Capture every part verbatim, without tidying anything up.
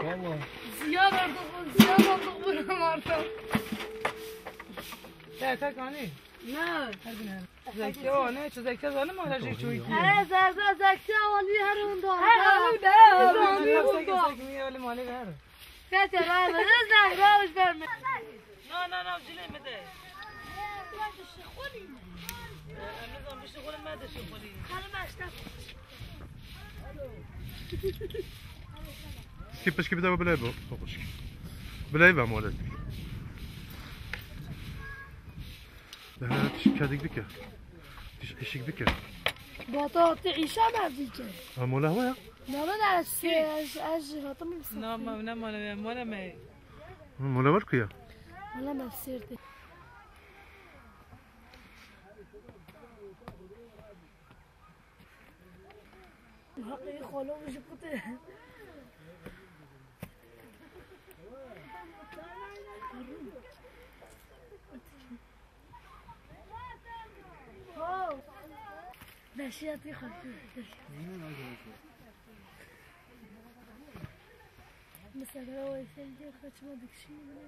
Valla. Ziyan olduk, ziyan olduk buram artık. Ya, tak hani? Ne? Her gün her. Zekte o ne? Çi zekte zanım hala jek çuy ki. He, zerze zekte o ne her onda. Her onda. Her onda. Zekte o ne öyle mali ver. Kaç ara ver? Zerze ver. No, no, no, cilê min de. Em nizam bişixulin, me de şixulî. Ki pişkî bide bilay bu. Bilay ve molet. Daha tişt kedik dike. Tişt eşik dike. Bata te işa mevdike. Ha mola hava ya. Nana da se ez ez hatam bir. Nama, nama, nama, nama. Mola var ku ya. Mola mevsirdi. Hakkı kolu ucu kutu. Neşiyatı korkuyor. Mesela o efendi kaçma dikişini bile.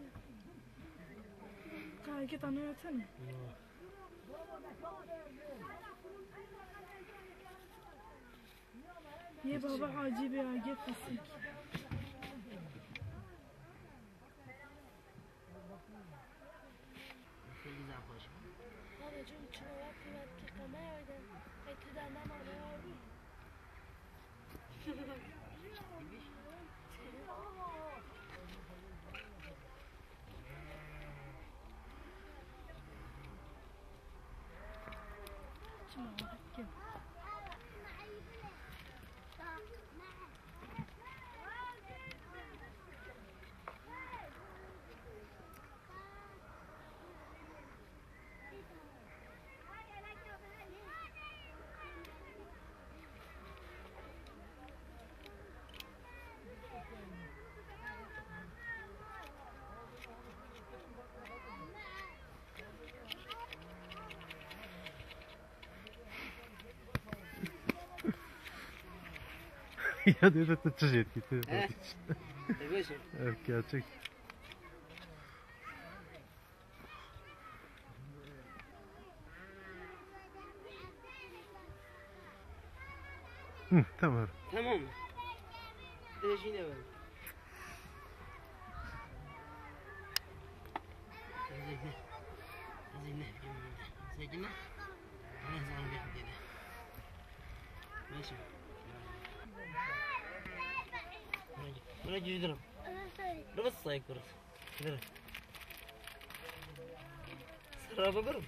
Kanka iki tane ötene. Ye baba acı bir acı pisik. Güzel hoş. Babacığım, çınava kıymetli kamera oydu. Peki de anlamadım. Ya dedi tu çi jêt ki tu. He? Te beşim. Evet, gerçek. Hı, tamam. Tamam mı? Dejine ver. Zeynep. Zeynep. Zeynep. Ne zaman bir dedi. Neyse. Buraya gidelim. Burası sayık burası. Gidelim. Sıraya bakarım.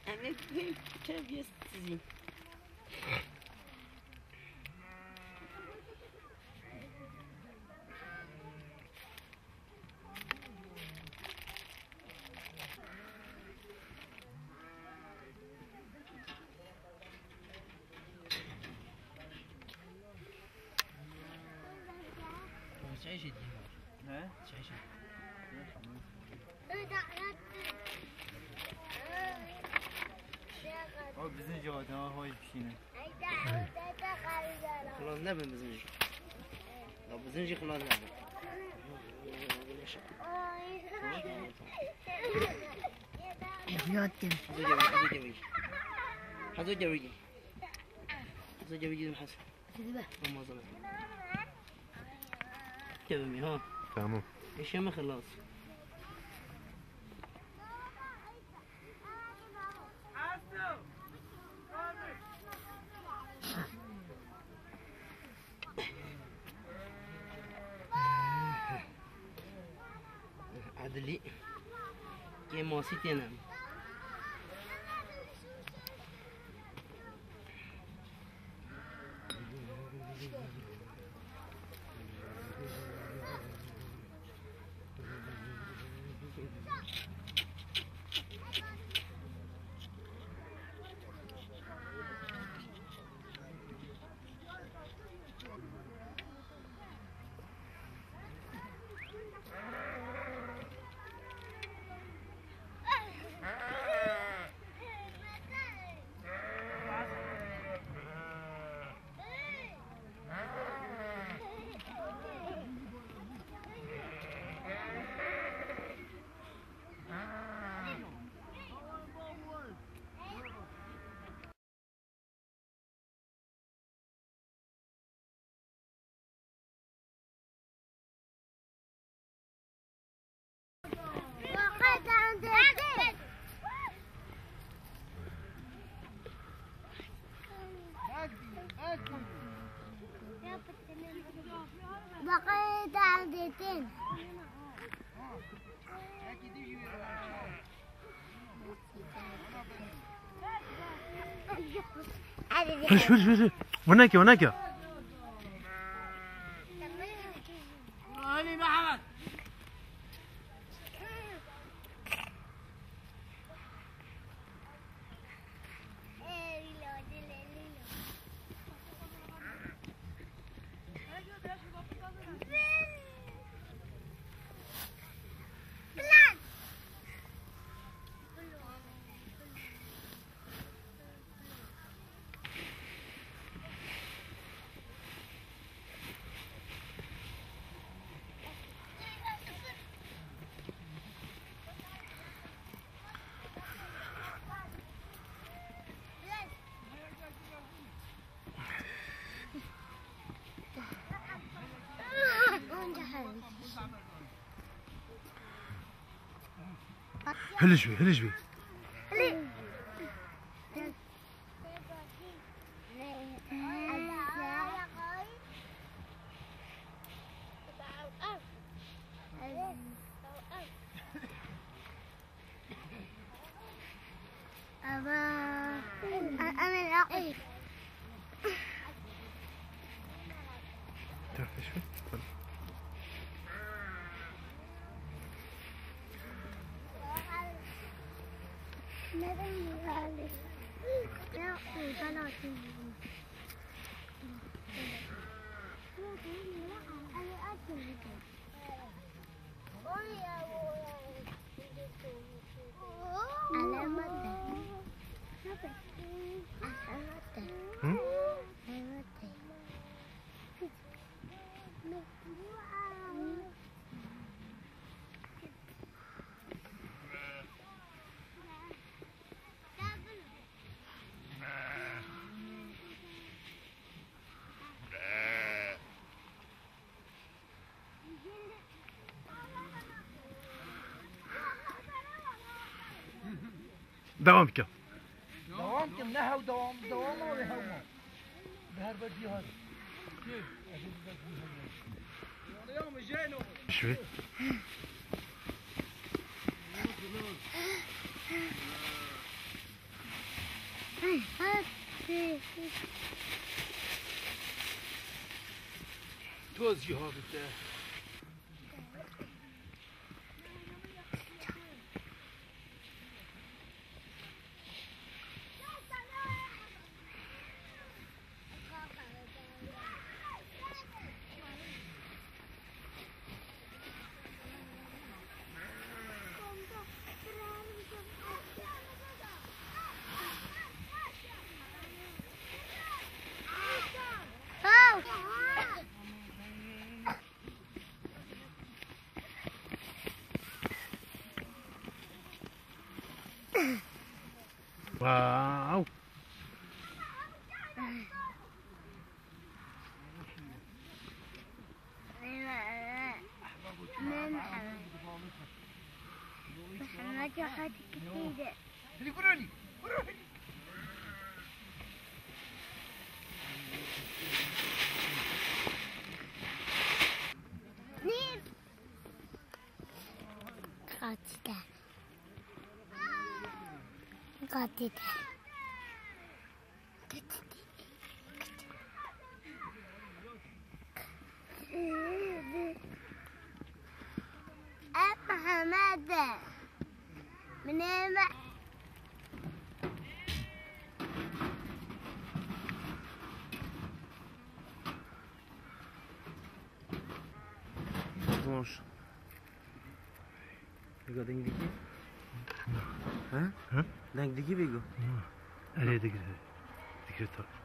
Anne, terbiyesizim. Çay şey diyeyim. He? Çay şey. O bizim cevabına hoş bir şey ne? Xulon nebin bizim jî. La bizim jî xulon nebin. Yat gel. Hazo gel, hazo gel. Hazo gel, hazo gel. Hazo gel, hazo. Gidi be. Olmaz, olmaz. Kevin, ha. Tamam. Eşya mı xelas? Adli. Kê masî têne. Hiliş, hiliş, hiliş. Wineke, wineke. Hiliş bî, hiliş bî. Ama, a-, ama ya. Dur, şöyle. Neden geldi? Ya, ben açayım. Hı? Devam ke. Devam ke, ne hew devam, devam abi hew ma. Bi her ber cî hat. Şuy. Toz cî habite. Wow. محمد يا خالتي كتير. Kaçtı. Kaçtı. Ev Mihemed e. Min ê me. Roj. Vêga deng dikî? He? He? Deng dikî vêga? Erê digire. Digire tabii.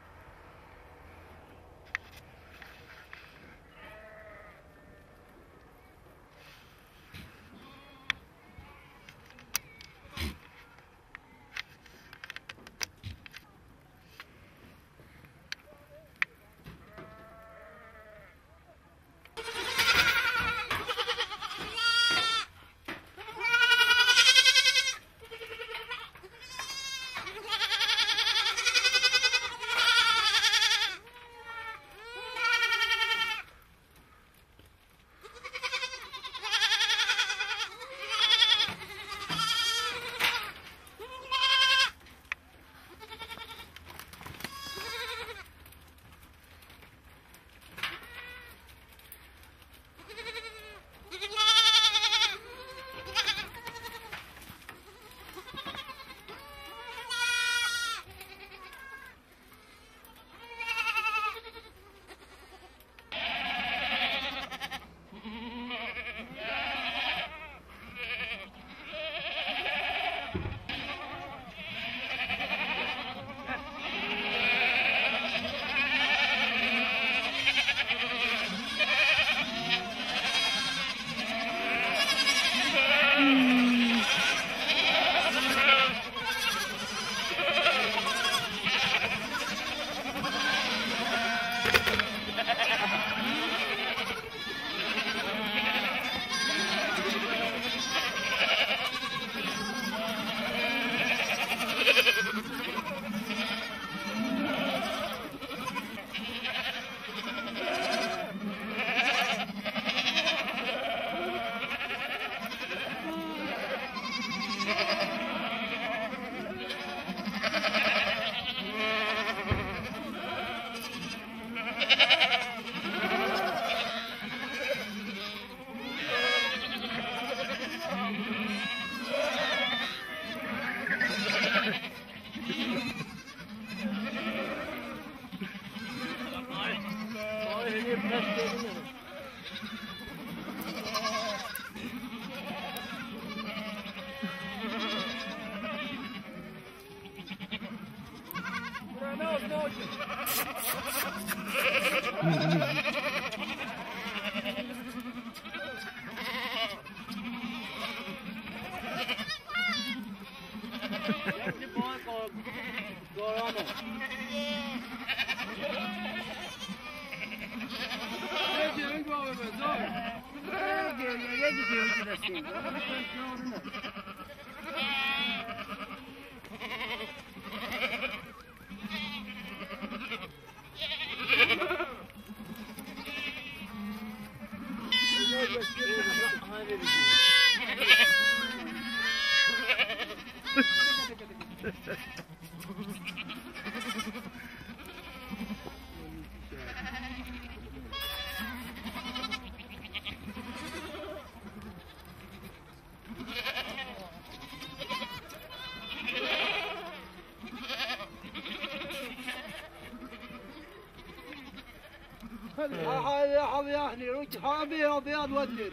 Ha, ha, ya, ha, ya, ne, ha, be, ha, be, ha, be, ha, be.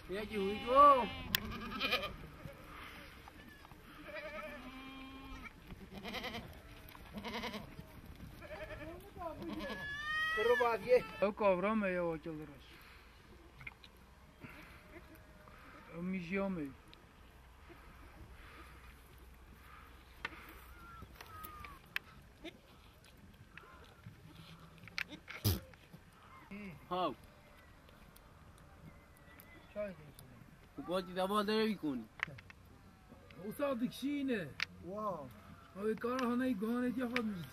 Yekî hûyî go. Kuru bavye. Ew kavra me ya wakil ras. Ew mijiya me. Haw. Çay dêkine. Kupatî dema derê bî konî. Usa dikşîne. Wa. Ew kara haney guhanê diya xwe mirî.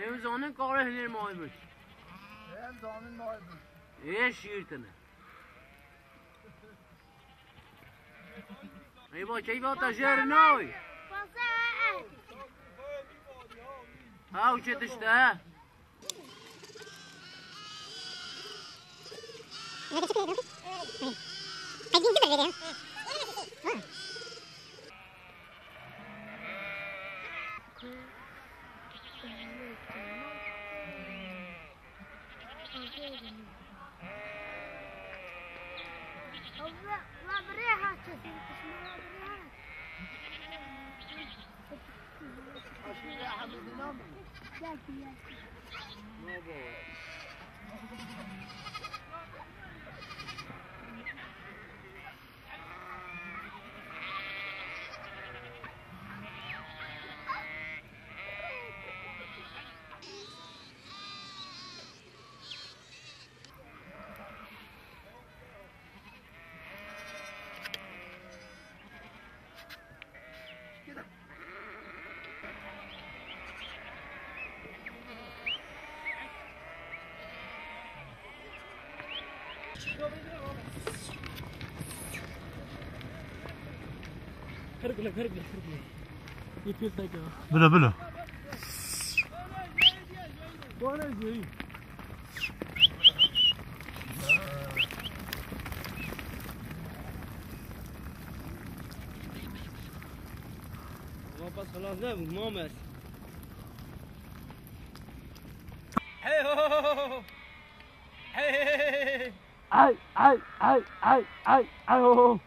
Ew zanin kare hinê may bik. Em zanin may bik. Ê şîr tine. Eyvah, keyfa te jêr nayê. Ew çi tişt e? Kırıkla, kırıkla, kırıkla. Yepyek dakika. Bila, bila. Bana şey. Ama pas xelas ne bu, Mames. Hey ho ho ho ho. Hey hey hey hey. Ay, ay, ay, ay, ay, ay, ho, ho.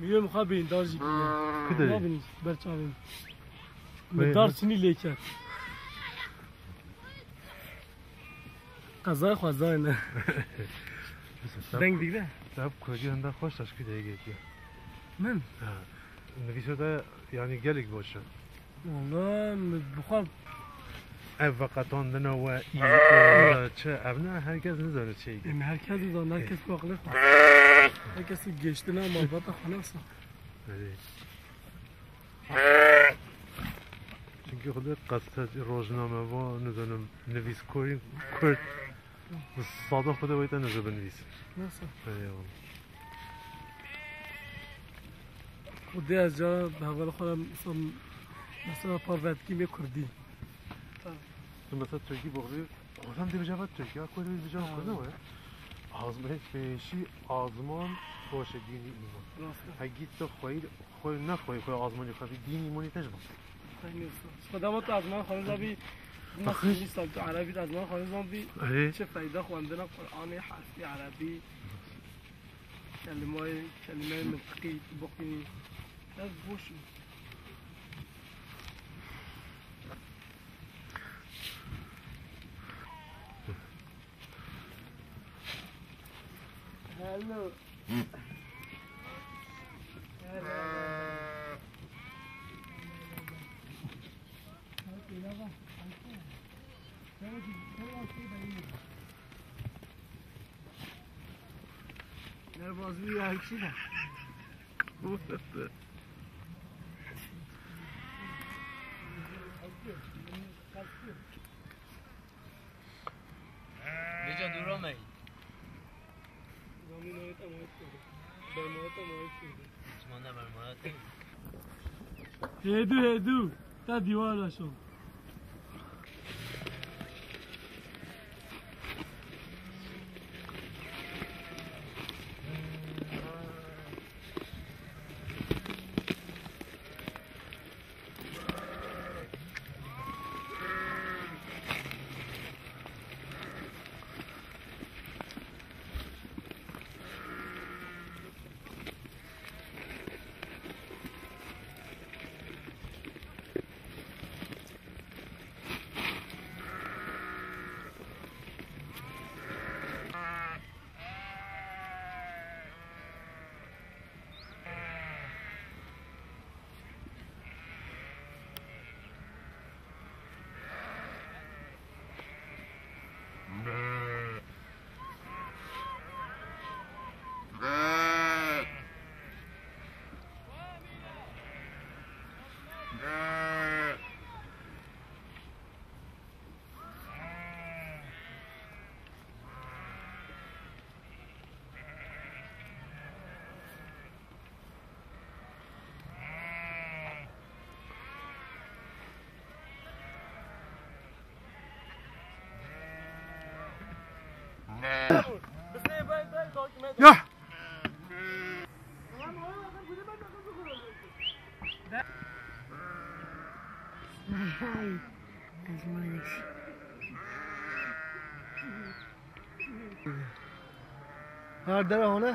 Miyê min xwe bîn, dar jî bîne. Kide? Nabîn, ber çavên. Me dar çinî lê ket. Qezayê xwezayê ne. Deng digre. Te bi kurdî hinde xweş teşkî de yekê. Min? Ha. Nivîso de yanî gelek baş e. Wala min bi xwe Ev veqetandina we î çi ev ne, her kes nizane çi ye. Em her kes nizane, her kes ku aqilê xwe. Her kes gêştina malbata xwe nasa. Erê. Çimkî xwe de qesed rojnameva, nizanim, nivîskorî kurd. Bi sada xwe de weyte nizo binivîs. Nasa. Erê wala. Xwedê ez cara bi hevala xwe re mesela, mesela pa vedkî me kurdî. Tu mesela Tirkî bixwî, adam dê bêje ve Tirkî, ya ku dê bêje ve kurdî we. Azmên pêşî azman baş e, dînî îman. Rast e. Hegî tu xweyî, xwe nexweyî, xwe azmanî xwe bî, dînî îmanî te ji bî. Xwedê damat azman xwe bî, nasıl insan tu Erebî azman xwe bî, Erê. Çi feyda xwendina Qur'anê, harfê Erebî. Kelimay-, kelimeyê mintiqî tu bixwînî, ev boş in. Hello. Derbazlığı ya iki. Vêca dûr ameyî. Hêdû, hêdû. Te dîwar aşo. Ya! Azmaniş. Her dere hone.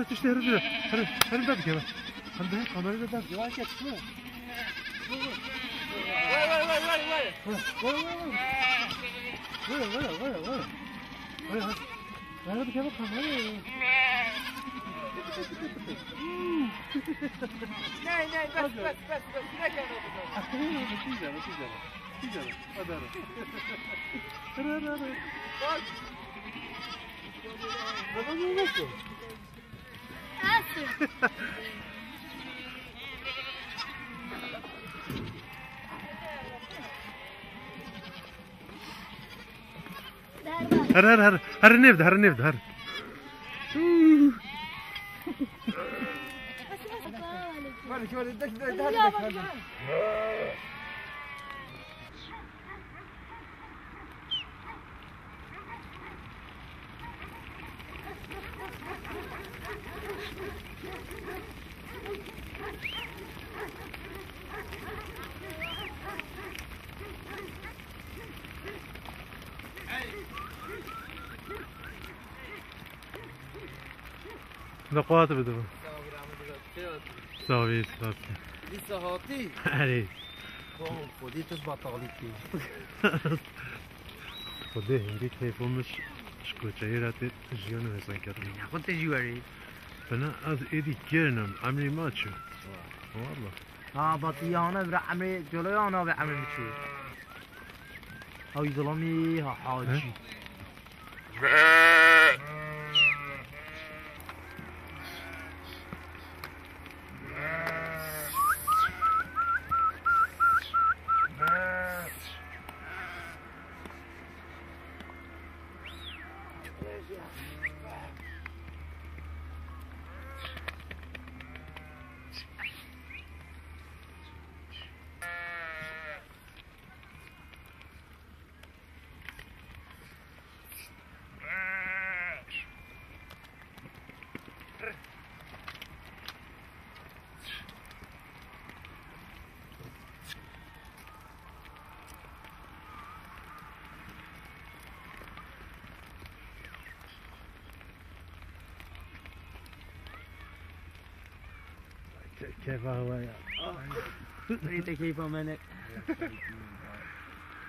Tiştê here dire. Here, here berdikeve. Hem de kamerayı da berdikeve. Vay, vay, vay, vay, vay. Vay, vay, vay, vay. Vay, vay, vay, vay. Vay, vay. Nerede bir kere kamerayı? Ne, ne, bes, bes, bes, bes. Ne kadar? Güzel, güzel. Güzel. Hadi, hadi. Hadi, hadi, hadi. Bak. Adam olmasın. Nasıl? Her, her, her, her nêvde, her nêvde, her. Neqat bidin. Sağ ol, rahmet eylesin. Sağ ol, iyi, sağ ol. Lise hatî. Erê. Xwedê tu batalî kî. Xwedê hindî keyfo min ji koçeyê re tê jiyanê hêsan kerdin. Ya xwe tê jî werî. Bina ez êdî kêr nam, emrê ma çi? Wala. Ha, batiyana bira emrê, coloyana be emrê mi çi? Hay zilamî, ha, hacî. He? Ke-, keyfa hewa ya. Rê te keyfa me ne.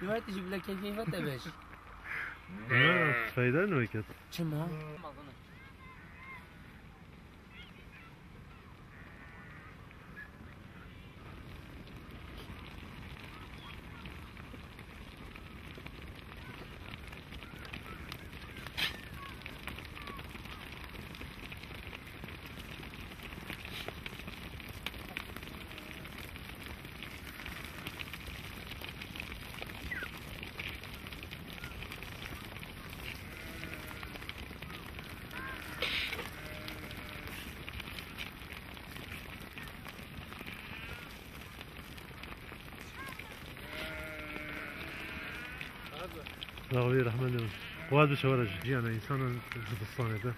Dua et jî bile keyfa te beş. Ya, feyda ne ket? Çima? Dawî rehmet li Xwedê çewre jî. Jiyana însanan zivistanê de.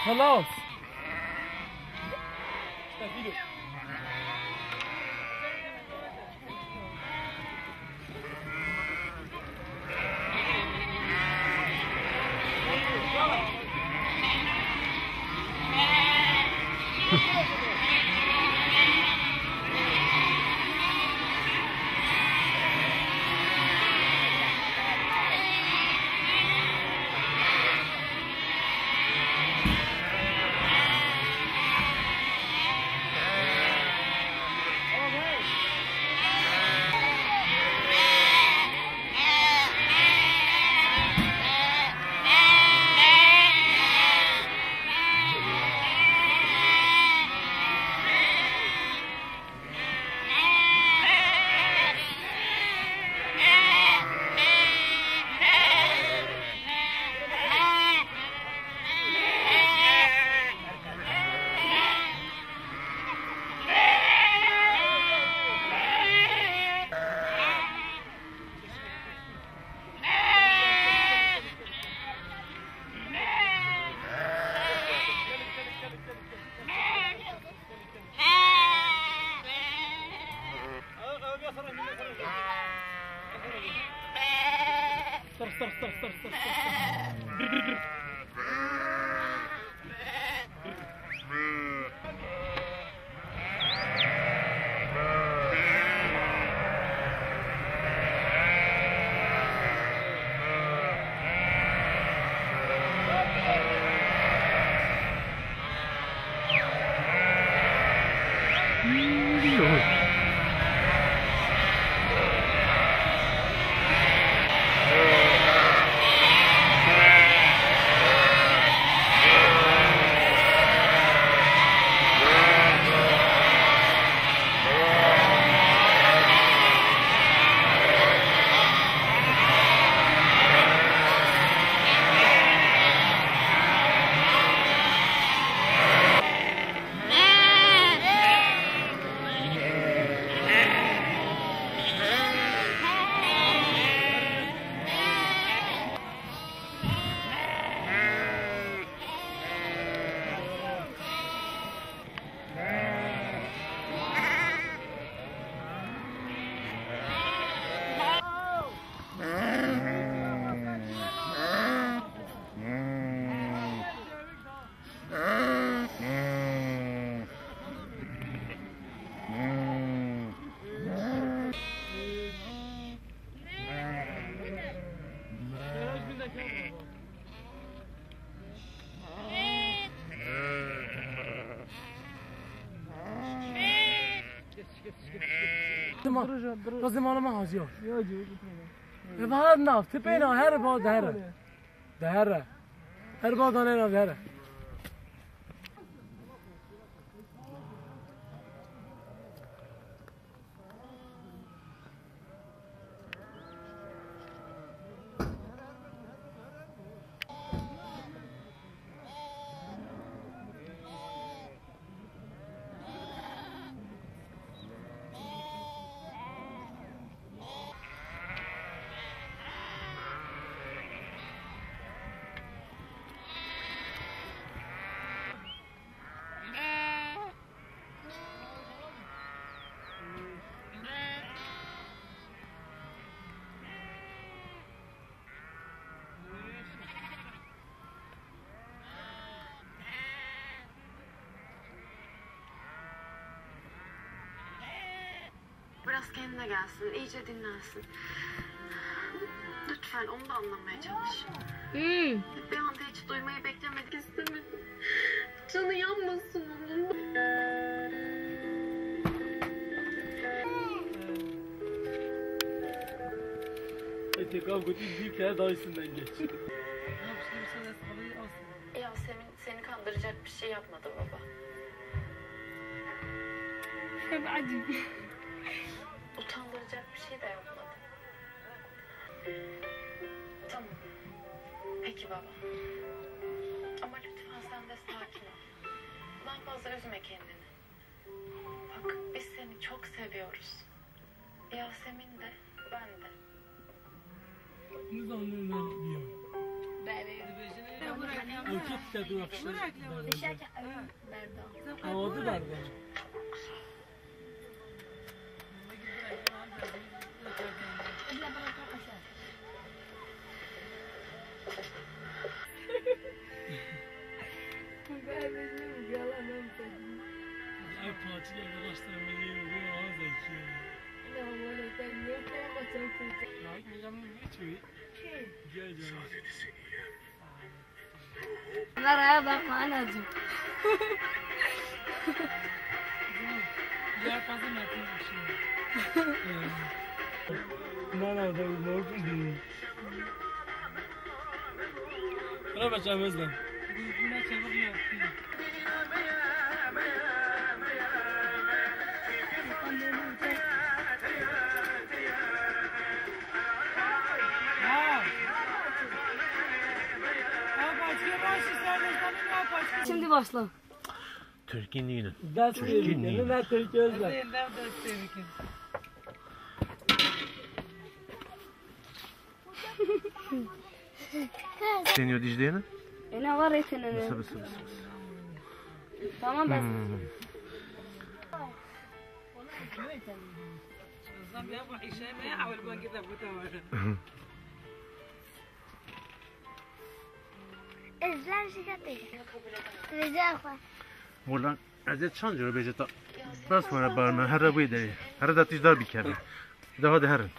خلاص. Dima, razê mala me haziya. Eva her nav, tipê nav, her ba de here. De here. Her ba dane nav de here. Biraz kendine gelsin, iyice dinlensin. Lütfen onu da anlamaya çalış. Hmm. Bir anda hiç duymayı beklemedik, istemedim. Canı yanmasın onun. Ete kan götü büyük ya, daha üstünden geç. Yasemin seni kandıracak bir şey yapmadı baba. Sen acım. Utandıracak bir şey de yapmadı. Tamam. Peki baba. Ama lütfen sen de sakin ol. Daha fazla üzme kendini. Bak, biz seni çok seviyoruz. Yasemin de, ben de. Nizam ne ne diyor. Erkek de dur akşam. Havada darbe. Ay, parçayı yavaştan vereyim, bu daha zeki yani. Ya, valla ben ne kadar çok kötü. Ya, ne zaman ne çevi? Şey. Gel canım. Kameraya bakma anacığım. Diğer fazla Mert'in işi. Bunlar da zor değil. Buna bakacağım Özlem. Buna çabuk yaptı. Şimdi başla. Türkî nînin. Dest Türkî nînin. Ne Türkî özlem. Sen yo Dicle'nin? Ena var etene. Bısı, bısı, bısı, bısı. Tamam, bas. Hmm. Özlem şikayet. Rica ederim. Buradan ez ê çend cure bêje ta. Bes were barna, here wê derê. Here da tîjdar bikeve. De hadi herin.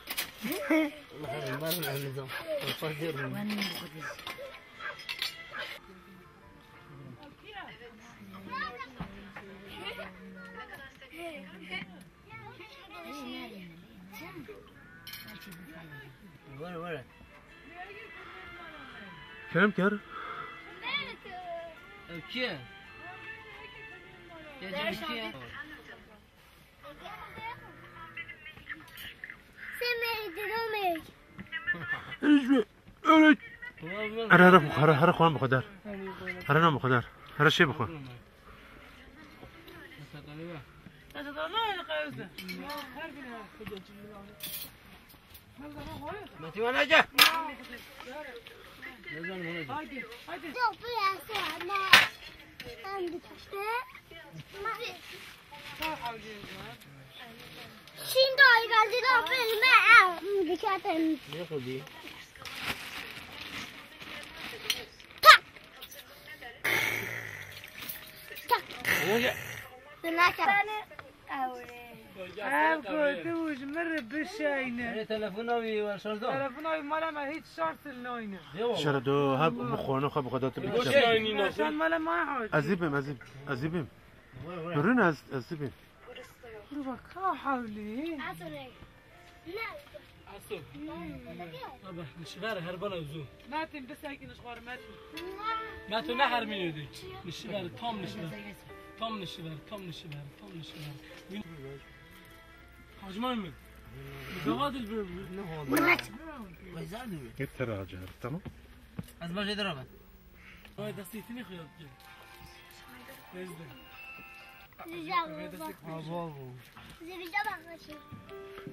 Were, were. Kerem ker. Ev kî ye? Gel, gel, kî ye? Semeydi, domeydi. Öyle. Here, here, here, here, xwan bixwe der. Here, nan bixwe der. Here, şey bixwe. Metin, hadi gel. Haydi, haydi. Yok, bu ya, sonra. Ben bir kaçtı. Şimdi ay geldi, ben bir dikkat edin. Ne oldu? Tak. Tak. Ev gotu û ji min re bişeyne. Erê, telefona wî wer şarj da. Telefona wî mala me hiç şarj nayne. Şere do, ha, bu xwana xwe bu kadar tabii ki. Şan mala me hacı. Ez ê bim, ez ê, ez ê bim. Dur, dur. Rin ez, ez ê bim. Dur bak, ha hawlî. Aso. Baba, nişiver her bana uzu. Metin, bisekî nişiver Metin. Metin ne hermî yedi. Nişiver, tam nişiver. Tam nişiver, tam nişiver, tam nişiver. Hacman mı? Gava dil bir. Ne oldu? Yeter hacı, tamam. Az başa dur abi. Ay, destê te nexwe ya bike. Bezde. Abo, abo.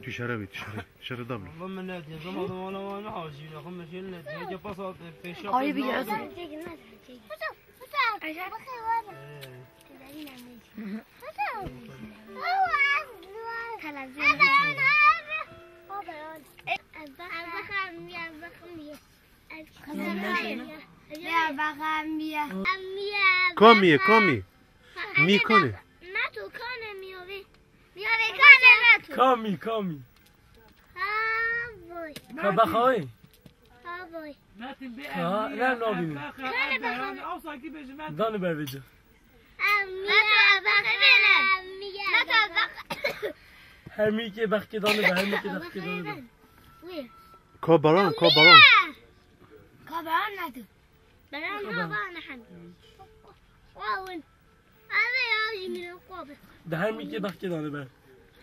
Tu şere bî, tu şere. Şere da bî. Allah min ne diye, zaman zaman ama ne hacı, ne kım şey ne diye, ya pas al, peşe. Ay, bir yazın. Televizyon. Komî ye, komî. Mî konê. Meto konê miyovê. Miyovê konê Meto. Kamî, kamî. Havoy. Ka bexawê. Havoy. Metin bê Ka, evliya, ne nabînî? Ev bexe, ev bexe, ew sakî bêjin Metin. Danî ber vêca. Meto, ev bexe bêne. Meto, ev bexe. Her mîkê bexkê danî ber, her mîkê bexkê danî ber. Wê. Ka baran, ka baran. Ka baran nedir? Baran ha baran hem. Wawin. Eve ya jimîne kobe. Di her mîkê bexkê danî ber.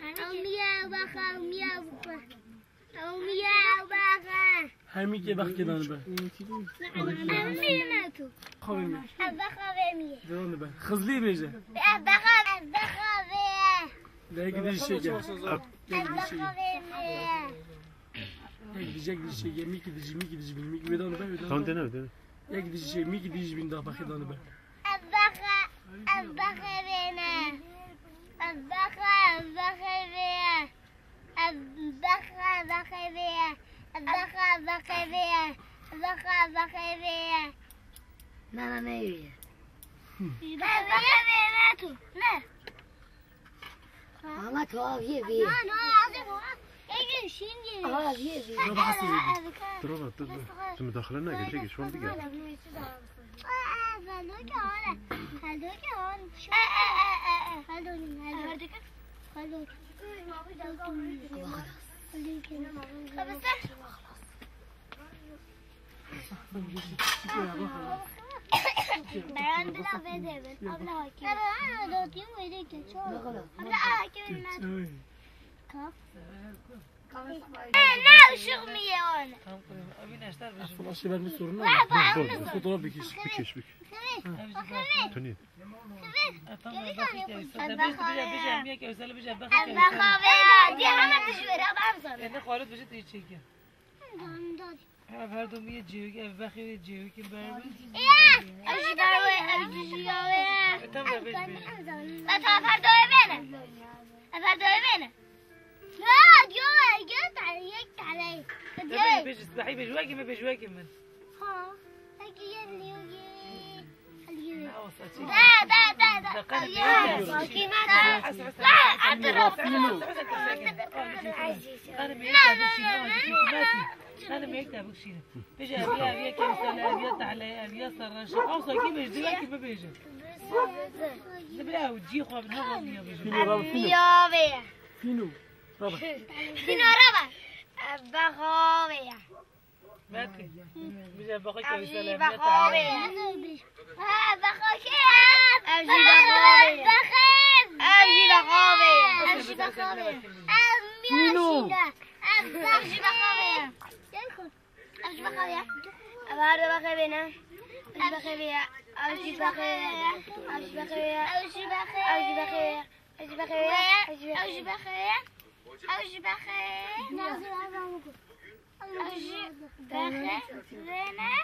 Emiye bexe, emiye bexe. Emiye bexe. Her mîkê bexkê danî ber. Emiye tu. Xavê me. Ev bexe ve emiye. Danî ber. Xizlî bêje. Ev bexe, ev bexe ve. Degî dişê gel. Ev bexe ve emiye. Yek dije, yek dije, mîkî dijî, mîkî dijî bin, mîkî wê danî ber, wê danî ber. Tamam, dene, dene. Yek dije, mîkî dijî bin da bexê danî ber. Ev bexe, ev bexe vêne. Ev bexe, ev bexe vê. Ev bexe, ev bexe vê. Ev bexe, ev bexe vê. Ev bexe, ev bexe vê. Mama me ye. Ev bexe vêne tu. Ne? Ama tu aviyê vê. Na, na, azim o. Ege şimdi. Aviyê vê. Dur, dur, dur, dur. Tu mudaxile neke, çekil, şwan bige. Aa, aa, ben de ki hala. Ben de ki hala. Aa, aa, aa, aa. Hadi oğlum, hadi. Hadi. Hadi. Hadi. Hadi. Beran bila vedevin. Abla hakim. Abla hakim. Ka. Ne ışık mı ye onu? Flaşı vermiş sorun var. Fotoğraf bir kişi. Bir kişi, bir kişi. Tanıyın. Ev bexe ve. Diye hemen dışarı ben sana. Ev her du miyê cêwikî, ev bexê wê cêwikî ber be. Ev ji ber wê, ev ji ya wê. E, tamam, bêj, bêj. Ev her du wê ne? Ev her du wê ne? Ya, yo, yo, ta-, yek tane. Bêj, bêj, sibehî bêj, wekî min, bêj, wekî min. Ha, peki, yek liyo, yek. Xanim, yek te bikişîne. Bêje, ev ya, ev ya kewsele, ev ya tehle, ev ya serreşe. Awsa kî bêj, divekî bibêje. Dibe ew cî xwe bin, hev niye bêje. Fîno, rava, fîno. Ya ve. Fîno, rava. Fîno, rava. Ev bexa ve ya. Metin. Bize baka kewsele. Ev jî bexavê. Ev jî bexavê. Ev jî bexavê. Ev jî bexavê. Ev jî bexavê. Ev jî bexavê. Ev jî bexavê. Ev her du bexevê ne? Ev jî bexevê. Ev jî bexevê. Ev jî bexevê. Ev jî bexevê. Ev jî bexevê. Ev jî bexevê. Ew jî bexê. Ew jî bexê. Ew jî bexê vêne.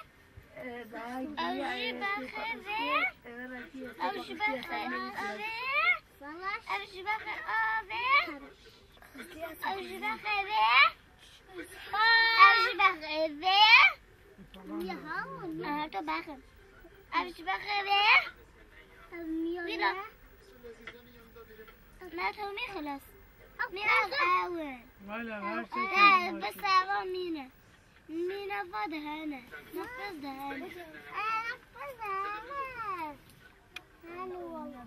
Ew jî bexê vê. Ew jî bexê avê. Ew jî bexê avê. Ew jî bexê vê. Ew jî bexê vê. Aha, tu bexê. Ew jî bexê vê. Vîla. Ne, tamî xilas. Mîna ew e. Valla, her şey tamam. Bes ava mîne. Mîna va de hene. Nefes de hene. Nefes de hene. Hene valla.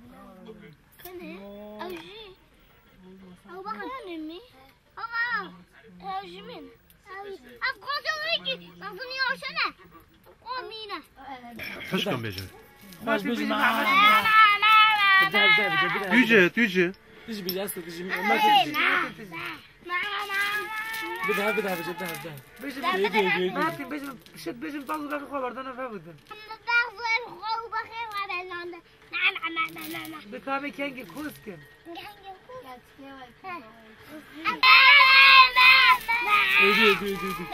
Kene? Ew jî. Ew bak. Hene mi? Ama, e, jimin. Ev kontrol ki, nasıl yaşana? O mine. Xweş kan bêjin. Xweş bêjin. Tuje, tuje. Tuje bêje, ez tuje. Bide, bide, bide, bide. Bêjin. Dê, dê, dê, dê. Martin, bêjin, şit bêjin, bazı lafı xabardana ve budin. Bazı lafı xabardana ve budin. Bi kamê kengê koz kin. Êdî, êdî, êdî, êdî.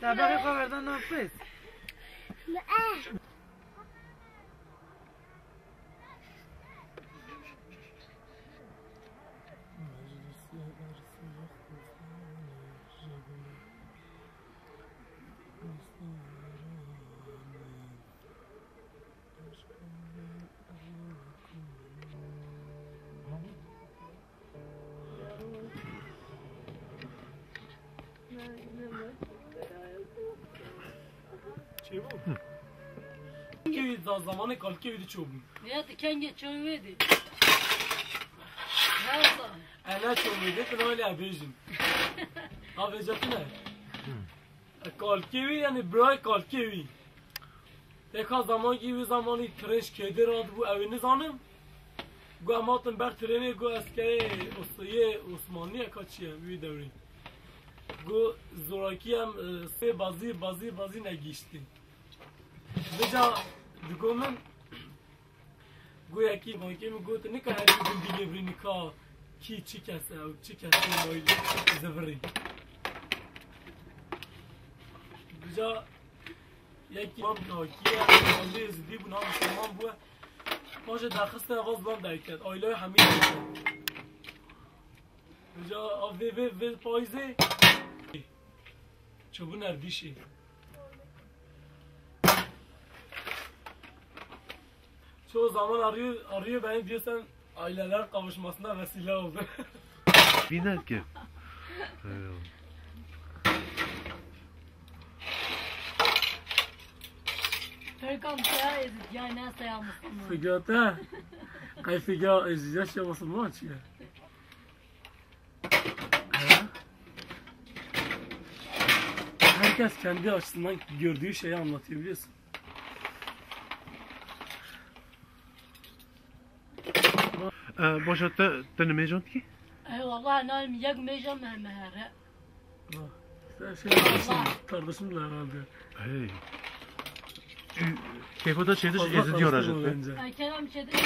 Te bexê xwe berdan nav pis. Çêbû. Kevî da zamanê kalkê wî di ço bû. Ya di kengê ço wê di. Her zaman. Ene ço wê di, tu nalê bêjin. Avêca tu ne? Kalkê wî, yani birayê kalkê wî. Têka zamankî wî zamanî trêj kêdê radibû, ew ê nizanim. Got, em hatin ber trênê, got, eskerê Os-, yê Osmanlî ye, ka çi ye, wî dewrî. Got, zorakî em, e, sê bazî, bazî, bazî negihîştî. Vêca digo min, got, yekî bankê min got, nika her gundî lê birî nika kî çi kes e û çi kes e, zivirî. Vêca Yekî mam kakiye, Êzidî bû, nav Misilman bû. Ma jê derxiste, eva zilam derket. Aile hemî derket. Vêca a vê, vê, vê payîzê çûbûn erdîşê. Çoğu zaman arıyor, arıyor beni diyor, sen aileler kavuşmasına vesile oldu. Bîne ki. Eyvallah. Serkan, te Êzidî ya ne seya Müslüman. Figa te. Qey figa Êzidî ya şey Müslüman çi ya? Ha? Herkes kendi açısından gördüğü şeyi anlatıyor, biliyorsun. E, Başa, te, te nimêjand kî? Ey wallah, nayê min yek mêja me, me here. Sen şey, kardeşim de herhalde. Hey. Keyfota çêdiş Êzidî yo rajit. Ay, Kerem çêdiş.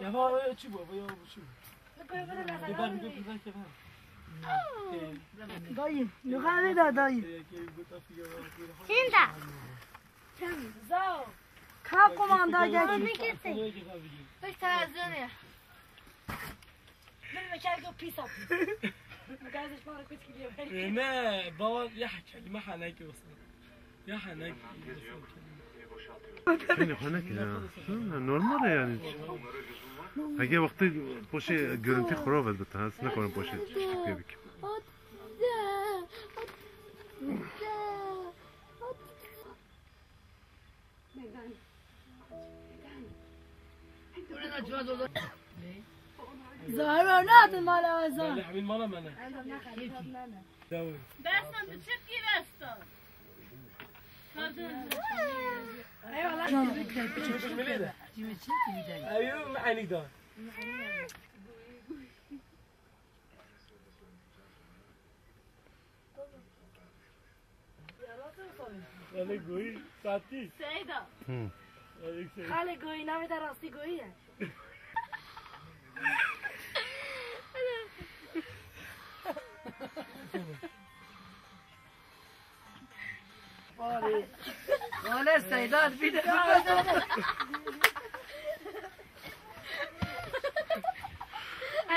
Ya va, e, çi bu, ya bu çi bu? Dayı, yukarı da dayı. Kim de? Zao. Ka kumanda gel. Pek televizyon ya. Bir mekan yok, pis yapmış. Gazış bana kötü gidiyor. E, ne? Baba, ya kelime hanek olsun. Ya hanek. Kênî xwe neke ya. Ha, normal e yani. Hege wextê poşê görüntî xirab e, bi te hest nekarim poşê tiştekê bikim. Zahra, ne adın mala Zahra? Hemî mala me ne. Bes em diçe pî bes da. Eyvallah. Eyvallah. Eyvallah. Xalê Goyî, Fatî. Seyda. Hı. Xalê Goyî, navê te rastî Goyî ye? Wale Seyda, bir de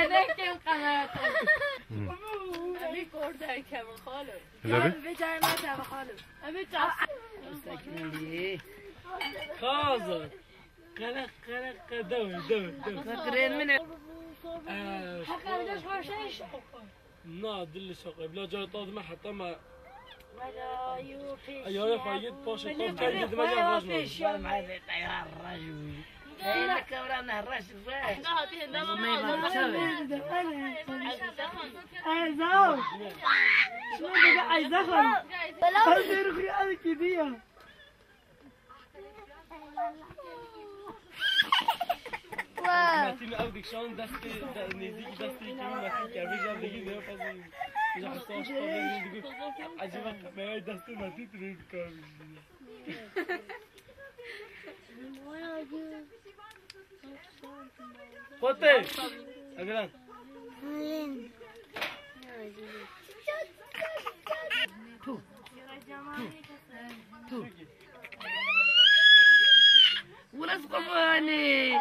Emek kem kanata. Hı. Emek orada kem xalo. Hele be. Gel ve cayma cayma xalo. Emek tas. Kaza. Kara, kara, kara, dewe, dewe, dewe. Kırın mı ne? Ee, Hakan, geç başlayın. Na, dil li şaqe. Bila cara ta dime heta me. Wela, yo, pêş. Ay, ya, ya, xwe yê paşê tam çend dime ya raj me. Wala, me teyar raj bû. Ey, ne kevra ne raj be. Na, hadi, hadi, hadi. Ay, zao. Şunu da ay, zao. Wala. Ay, zero kuru ay, kidi ya. Metin ew dikşan destê, de, nêzîkî destê kî Metin kervê jan digî ne fazla. Ja hasta hasta digî. Acaba kamerayı destê Metin tu ne dikar. Xwetê. Egiran. Tu. Tu. Tu. Wila zikwa mane.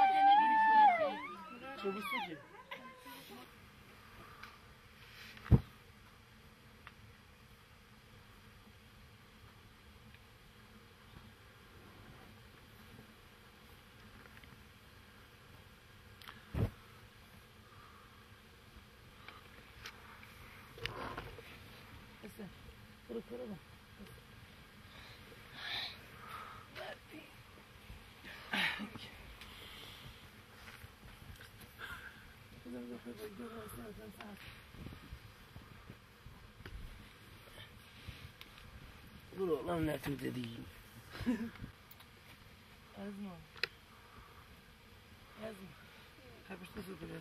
Dur oğlum, ne tüm dediğim. Ezma. Ezma. Yapıştı süpüre.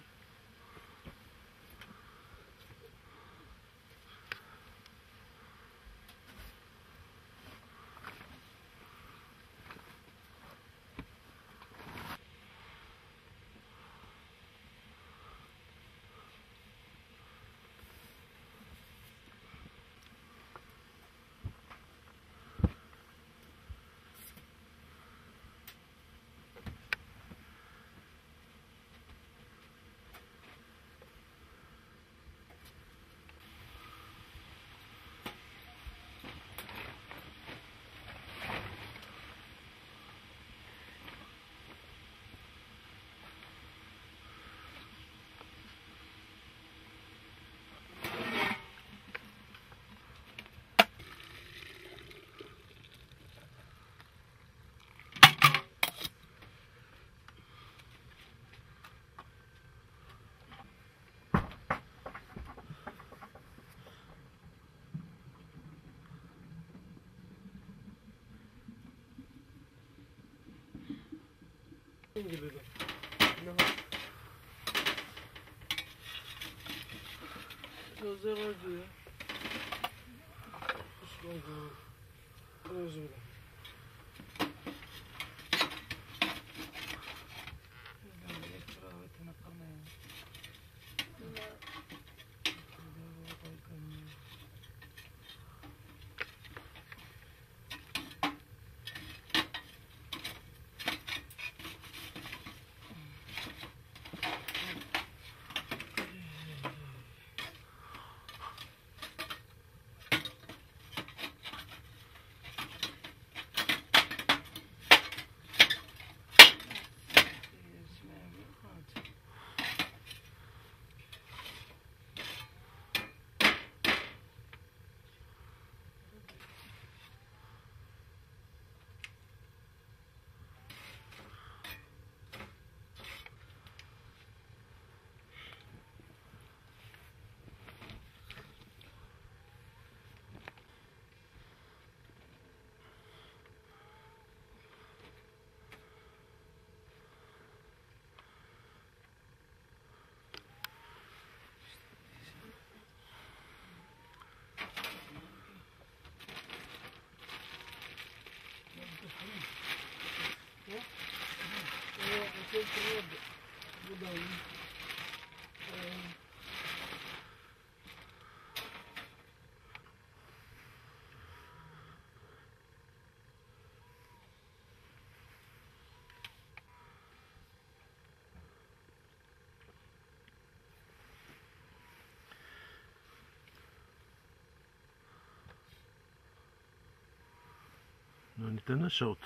Nanî te neşewt.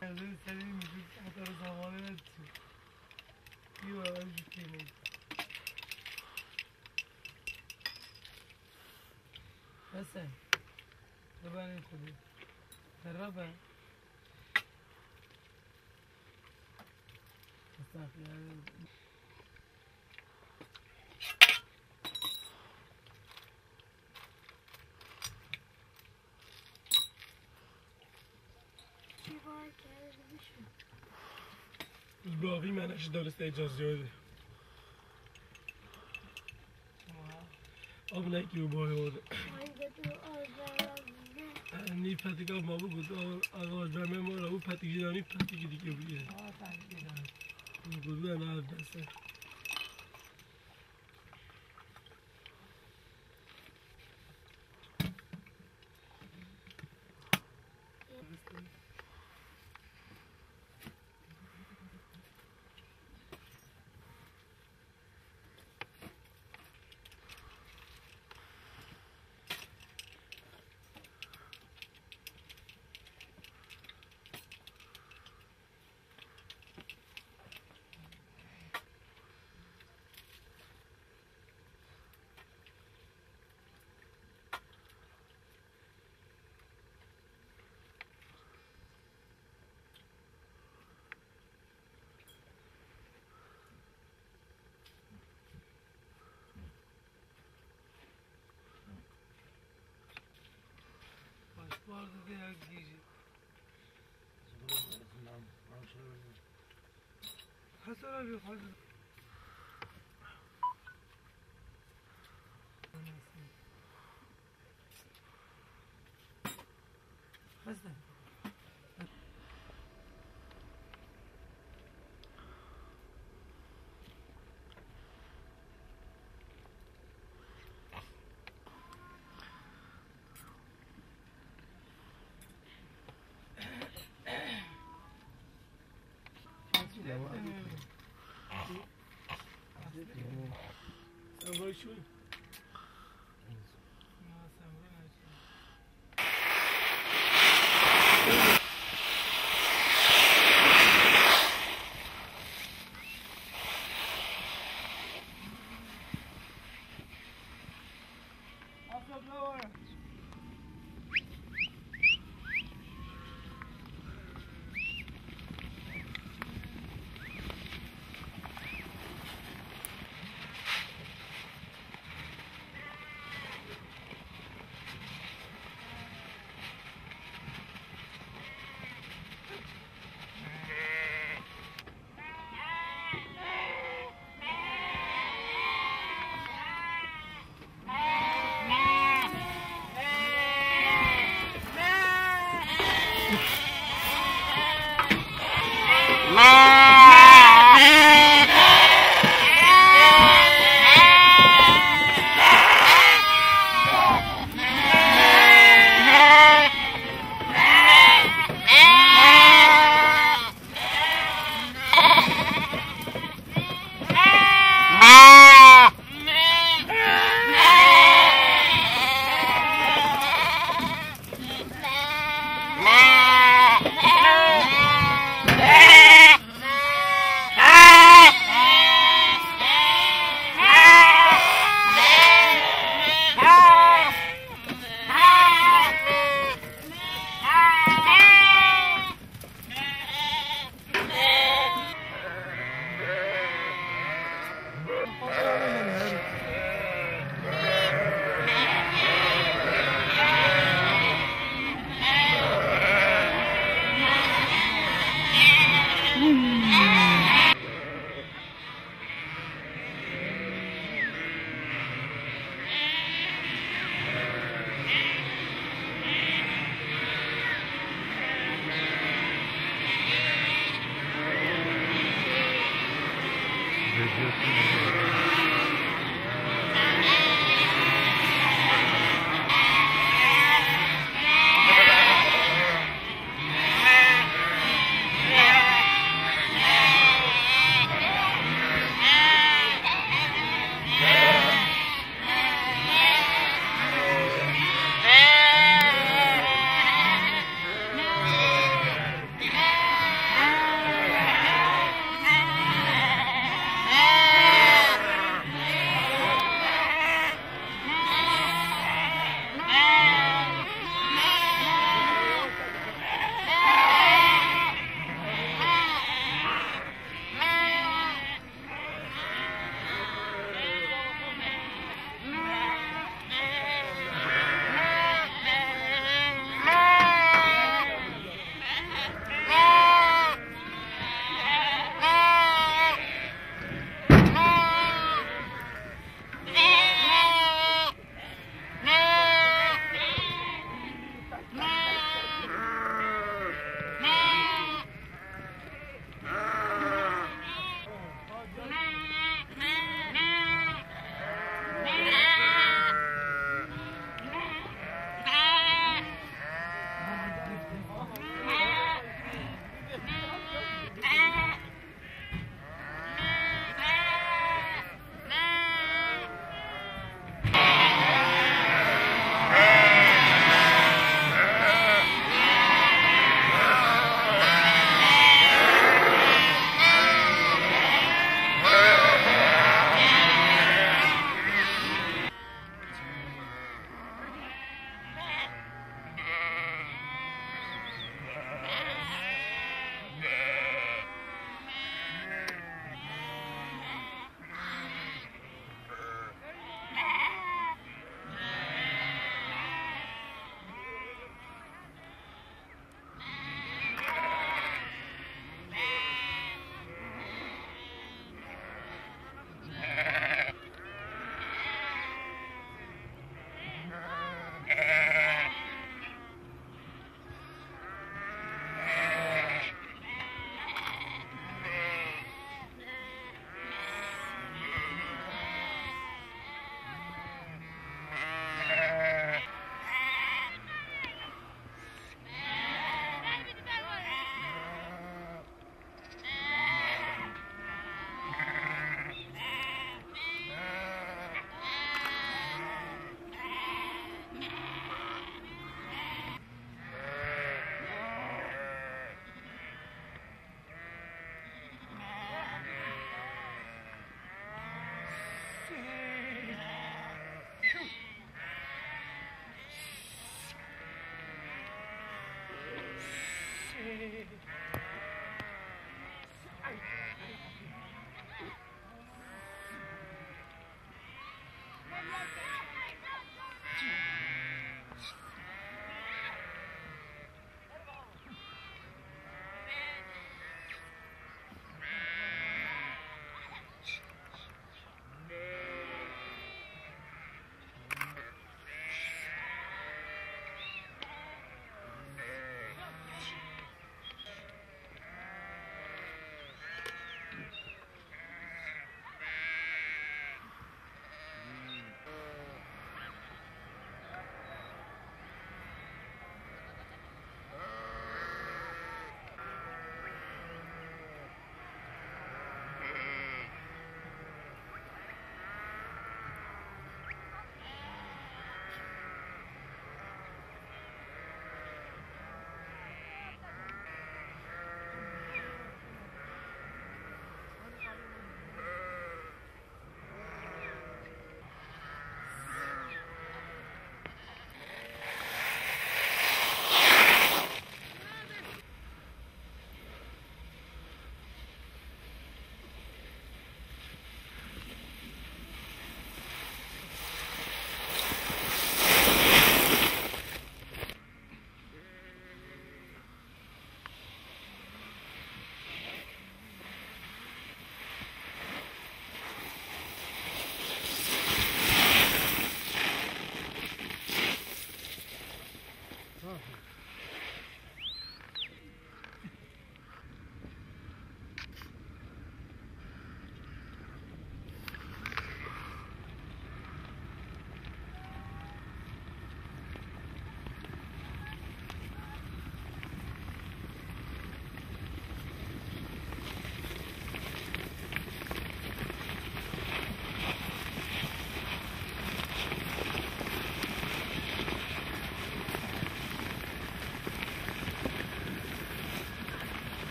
Gözünü seveyim, bir motoru zamanı ne tutuyor? Bir var, azıcık yemeği. Hasan, kurbanın kulu. Merhaba. Estağfirullah. Ji bavî me ne ji daristê caziyodê. Av nekî û bayodê. Nî petik av ma bigot, av, av bermê ma ra û petik jî danî, petik dikê bûye. Got, "Ben av bes e." Paspor dide ya giyecek. Hasan abi, hadi. Hasan.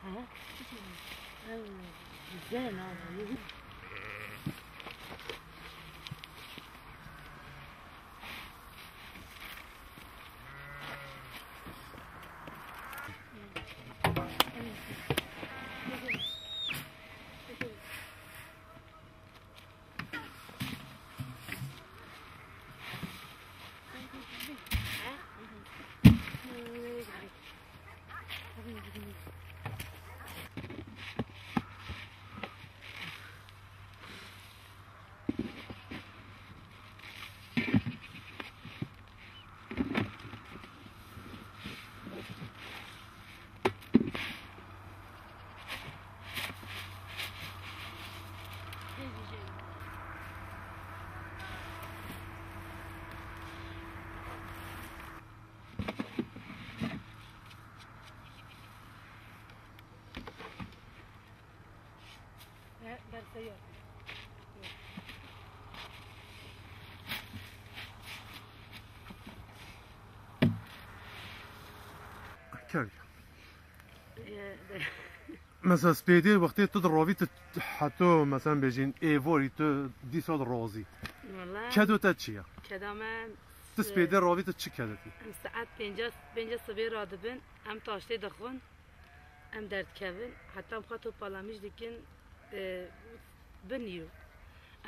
Ha? Güzel abi. Kerî. Ee, de- Mesela spêdê wextê tu diravî tu heto mesela bêjin êvarî tu dîsa dirazî. Wala. Kedo te çi ye? Keda me Tu s- spêdê ravî tu çi kedetî? Em saet pênca, pênca sibê radibin, em taştê dixwin, em derdikevin, heta em xwe topalamîş dikin, e, binîro.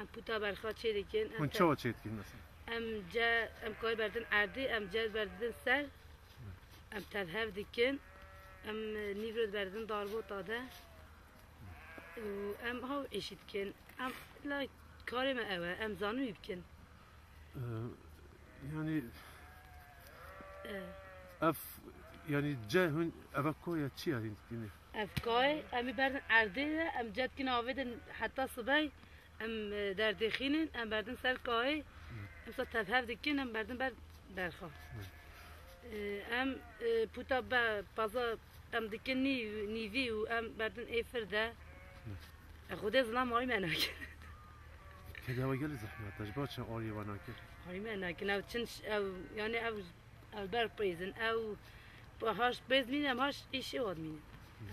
Em puta berxa çê dikin, em Hûn te- çawa çê dikin mesela? Em ce, em kayê berdin erdê, em ce berdin ser, em tevhev dikin, em, e, nîvro diberdin darbota de û em haw êşî dikin. Em la karê me ew e, em zanin wî bikin. Ee, yani Ee, ev yani ce hûn eve koya çi ya hîn dikin? Ev kay, em ê berdin erdê de, em ce dikin avê de heta sibey. Em, e, derdêxînin, em berdin ser kayê, em sa tevhev dikin, em berdin ber berxa. E, em, e, puta be, paza em dikin nî-, nîvî û em berdin êfir de. E, Xwedê zilam arî me nakin. Keda we gelî zehmet e, ji ber çi arî we nakin? Arî me nakin, ew çin ş-, ew, yani ew Ew ber pêz in, ew haş pêz mîne, em haş îşê wan mîne.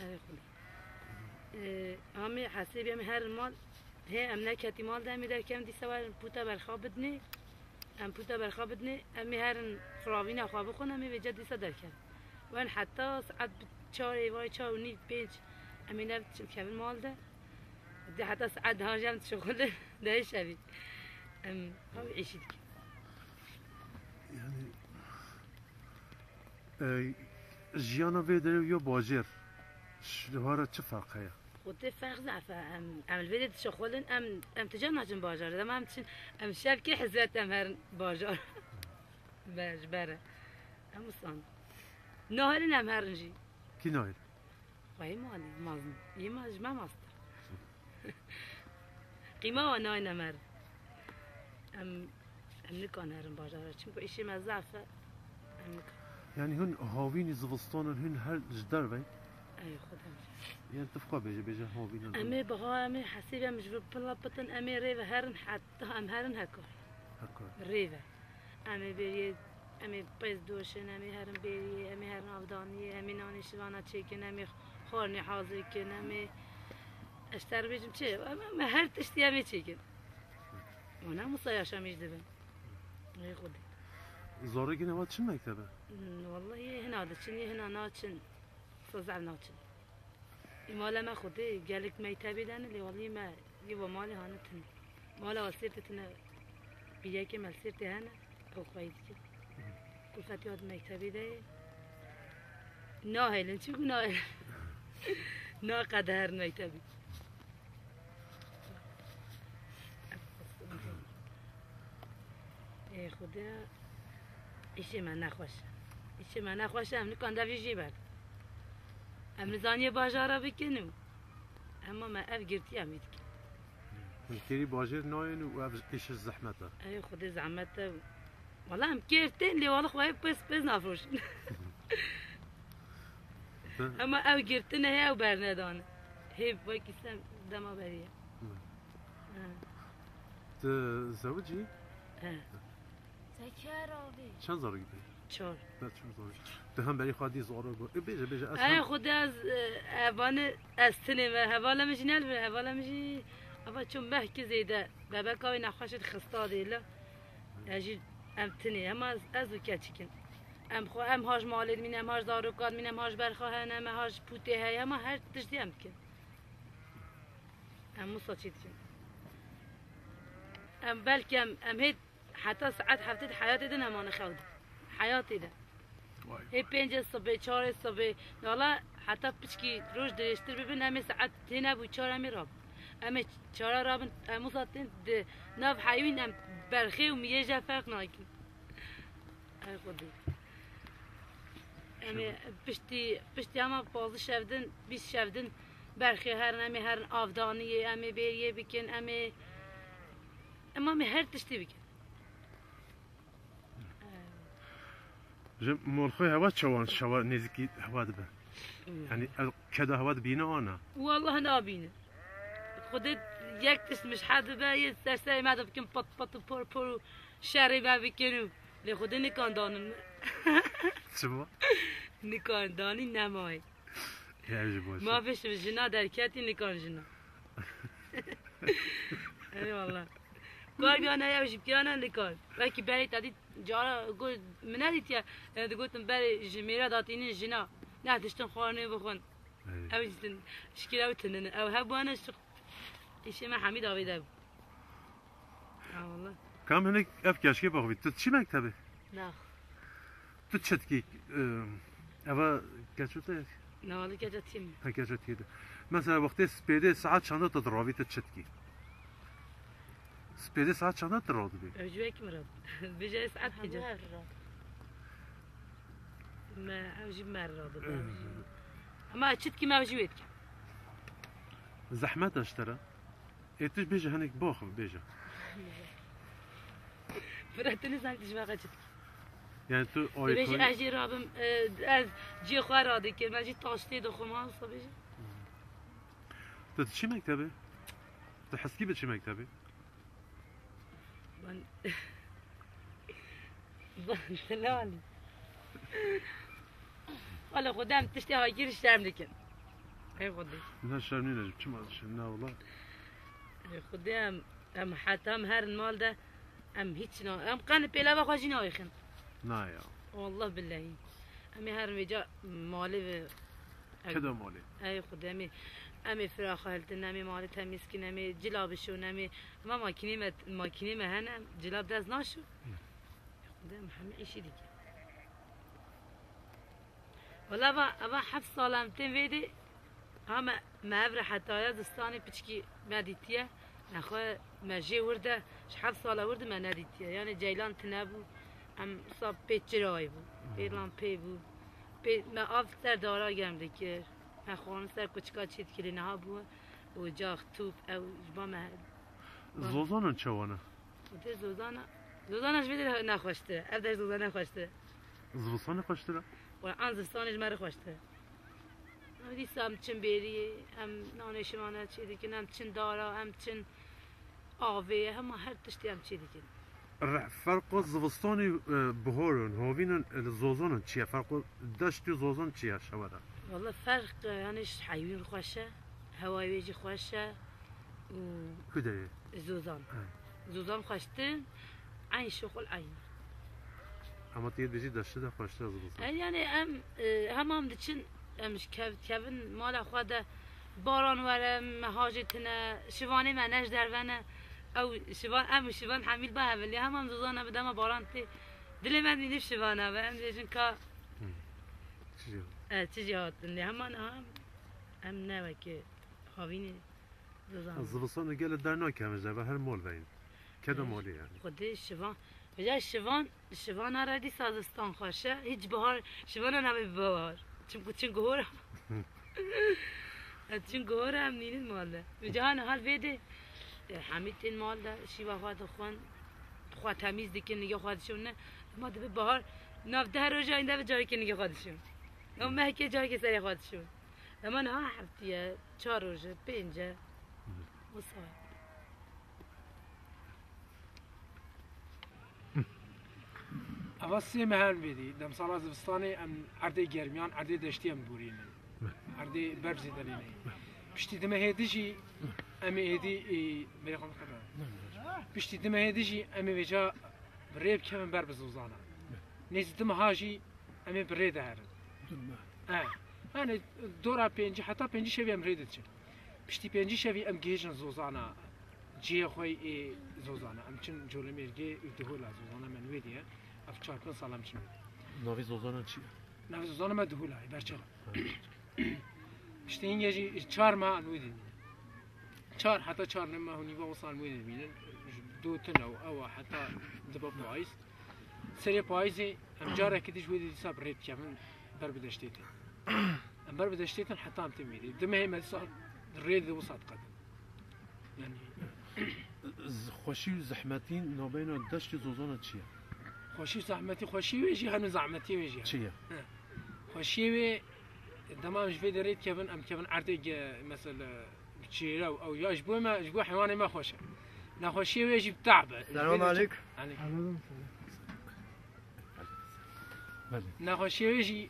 Erê xwe. Ee, em ê hesêbî em ê herin mal, hê em neketî mal de em ê derkevin dîsa werin puta berxa bidinê, em puta berxa bidinê, em ê herin xuravîna xwe bixwin, em ê vêca dîsa derkevin. Wen heta saet bi çarê, vay çar û nîv, pênc, em ê nev çi kevin mal de. Di heta saet daha jî em dişixulin, dehê şevî. Em, ew êşî dikin. Yani, e, jiyana vê derê û ya bajêr, ji we re çi ferq heye? Xwedê ferq zaf e. Em, em li vê de dişixulin, em, em tu ca naçin bajarê. Dema em diçin, em şevkê hizret em herin bajar. Be, ji ber e. Em wisan. Nahêlin em herin jî. Kî nahêl? Xweyê malê, mazin. Yê ma ji me master. Qîma wa nayne mer. Em, em nikan herin bajara. Çimku îşê me zaf e. Em nikan. Yani hûn havînî zivistanan hûn her ji derve? Ey Xwedem. Yani tu fika bêje, bêje havînan. Em ê biha, em ê hesîb em ji vir pila pitin, em ê rê ve herin heta em herin heka. Heka. Rê ve. Em ê bêriyê, em ê pêz doşin, em ê herin bêriyê, em ê herin avdaniyê, em ê nanê şivana çêkin, em ê xwarinê hazir kin, em ê, ez ter bêjim çi? Em, em her tiştî em ê çêkin. Wana misa yaşamîş dibin. Ey Xwedê. Zarokên hewa çi mektebe? Hmm, wallahî hina diçin, yê hina naçin. Sa zehf naçin. Ê mala me Xwedê gelek mektebê de ne, lê welî me yê we malê hane tune. Mala we Sêrtê tune, bi yekê me li Sêrtê hene, ew xweyî dikin. Kulfetê we di mektebê de ye. Nahêlin, çimkû nahêlin. Naqede herin mektebê. Ê Xwedê, îşê me nexweş e. Îşê me nexweş e, em nikan devê jê ber. Em nizaniyê bajara bikin û hema me ev girtî em vî dikin. Hûn kêrî bajêr nayên û ev îş zehmet e. Ey Xwedê zehmet e. Wala em kêr tên lê wala xwe pêz pêz nafroşin. Te- Hema ew girtine heye ew bernedane. Hê wekî sem dema beriye. Hı. Hı. Tu zewicî? He. Zekiye Ravî. Çend zarokî te? Çar. Te çar zarokî. Tu hem berî xwe dî zarok bû. E, bêje, bêje, ez Ey hem Xwedê ez, e, evanê ez tinê me. Hevala min jî nelbir. Hevala min jî eva çû mehkî zêde. Bebeka wê nexweş e, xista dê la. Ez jî em tinê. Hema ez, ez û keçik in. Em xwe, em haş malê dimîn, em haş zaroka dimîn, em haş berxa hene, me haş pûtê heye, hema her tiştî em dikin. Em wisa çî dikin. Em belkî em, em hê heta saet heftê di heyatê de nemane xew de. Heyatê de. Vay. Hê pêncê sibê, çarê sibê. Wala heta piçkî roj dirêjtir bibin, em ê saet tê nebû çar em ê rabin. Em ê çara rabin, em wisa tên di nav heyîn em berxê û miyê jî ferq nakin. Ey Xwedê. Em ê piştî, piştî hema pazdeh şev din, bîst şev din berxê herin, em ê herin avdaniyê, em ê bêriyê bikin, em ê, em, em ê her tiştî bikin. Ji molxoyê hewa çawan şewa nêzîkî hewa dibe? Hmm. Yani ev keda hewa dibîne ana? Wallah nabîne. Xwedê yek tişt mişhe dibe, yê ser serê me de bikin pat pat û por por û şerê me bikin û lê Xwedê nikan danin me. Çima? Nikan danî nemayê. Ya ji boş. Ma pêş jina derketî nikan jina. Eyvallah. Kar biyane ew jî biyane nikan. Belkî berê te dît cara got min nedîtiye. Yani digotin berê ji mêre datînin jina. Ne tiştin xwarinê bixwin. Ew jî tin şikil ew tinin. Ew hebûane şik. Îşê me Hemîd avê de bû. Ha, wallah. Kam hinek ev keşkê baxivî. Tu çi mektebê? Na. Tu çi dikî, e, eva keço te? Na, wali keça tîm. Ha, keça tî de. Mesela wextê spêdê saet çanda tu diravî, tu çi dikî? Spêdê saet çanda tu radibî? Ev ji wek mi rad? Bêje saet keça. Hemû ev rad. Me, ev jî me rad. Ama çi dikî me ev jî wê dikî. Zehmet e ji te re. Ê tu bêje hinek bax bêje. Bira tu nizan tu ji me qeçit. Yani tu Dibêje aykoy ez jî rabim, e, ez cihê xwe radikim, ez jî taştê dixwim, ha, wisa bêje. Tu diçî mektebê? Tu heskî biçî mektebê? Ben, ben Delal. Wala Xwedê em tiştê hayir şerm dikin. Ey Xwedê. Ne şerm nîne, çima dişin, ne wala. Ey Xwedê em, em heta em herin mal de, em hiç na, em qani pêlava xwe jî nayêxin. Na ya. Wallah billahi. Em ê herin vêca malê ve. Keda malê? Ey Xwedê, em ê, em ê firaxa hiltin, em ê malê temîz kin, em ê cila bişon, em ê, ma makînê me, makînê me hene, cila bi dest naşo. Ey Xwedê, em hemî îşî dike. Wala va, eva heft sal em tên vê dê, ha me, me ev rehetaya zistanê piçkî me dîtiye. Nexwe me jê wir de, ji heft sala wir de me nedîtiye. Yani ceylan tine bû, em sa pê çirayê bû, pê lan pê bû. Pê me av ser dara germ dikir. Me xwarin ser kuçika çê dikirî niha bû. Ocax, tûp, ew ji ba me. Zozanan çawa ne? Xwedê Zozana, Zozana ji vê de nexweştir e. Ev de ji Zozana xweştir e. Zivistanê xweştir e? Wala an zivistanê ji me re xweştir e. Em dîsa em çin bêriyê, em nanê şivan re çê dikin, em çin dara, em çin avê, hema her tiştê em çê dikin. Re-, ferqa zivistanê, e, bihoran, havînan, e, li Zozanan çi ye? Ferqa deşt û Zozan çi ye şewe de? Wala ferq, e, yani ji heyvîn xweş e, hewayê wê jî xweş e. Û Ku de ye? Zozan. Ha. Zozan xweştir, eyn şixul eyn. Hema tu yê dibêjî deştê de xweştir e zivistan. E, yani em, e, hema em diçin, em ji kev-, kevin mala xwe de baran were, me hacê tine, şivanê me ne ji derve ne. Ew şivan, em û şivan hemîl ba hevilê, hema em Zozana bi dema baran tê. Dilê me dînî şivana be, em dibêjin ka Hı. Çi jî? E, çi jî hatin lê hema niha em ne wekî havînê. Zivistan. Zivistanê gelê dernakevin ji derve her mal veyin. Keda malê yani. Xwedê şivan. Vêca şivan, şivana re dîsa zivistan xweş e. Hiç bihar, şivana nabê bihar. Çimku çin guhora. Çin guhora em nînin mal de. Vêca hani hal vê de, e, hemî tên mal de, şîva xwe dixwin, xwe temîz dikin, nigê xwe dişon ne. Ama dibe bihar, nav deh roja inde bi carekê nigê xwe dişon. Nav mehkê carekê serê xwe dişon. Dema niha heftiye, çar roj e, pênc e. Wisa. Eva sê meh in vêdî, demsala zivistanê em erdê germiyan, erdê deştî em borînin. Erdê berf zêde lê neyê. Piştî di mehê di jî em ê êdî, ê, berê xwe bixwe. Piştî di mehê di jî em ê vêca bi rê bikevin ber bi Zozana. Nêzî di meha jî em ê bi rê de herin. Durma. E, yani dora pêncî, heta pêncî şevî em rê diçin. Piştî pêncî şevî em gihêjin Zozana, cihê xwe yê Zozana. Em çin Colemêrgê û Duhula Zozana me wê diye. Ev çar pênc sal em çin wê diye. Navê Zozana çi ye? Navê Zozana me Duhula ye, Berçela. Piştî hingê jî çar meh em wê diye. Çar, heta çar nîv meh û nîva wisa em wê dimînin. Ji dotin ew, ew heta dibe payîz. Serê payîzê em carekî dî ji wê dî dîsa bi rê dikevin ber bi deştê tê. Em ber bi deştê tên heta em tên vê dî. Di mehê me dîsa rê di wisa diqedin. Yani Z-, xweşî û zehmetî navbeyna deştê Zozana çi ye? Xweşî û zehmetî, xweşî wê jî hene, zehmetî wê jî hene. Çi ye? He. Xweşiyê wê, dema em ji vê derê dikevin, em dikevin erdê ge-, mesela, çêre û ew ya ji bo me, ji bo heywanê me xweş e. Nexweşiyê wê jî bi te'b e. Selam aleyk. Aleyk. Belê. Nexweşiyê wê jî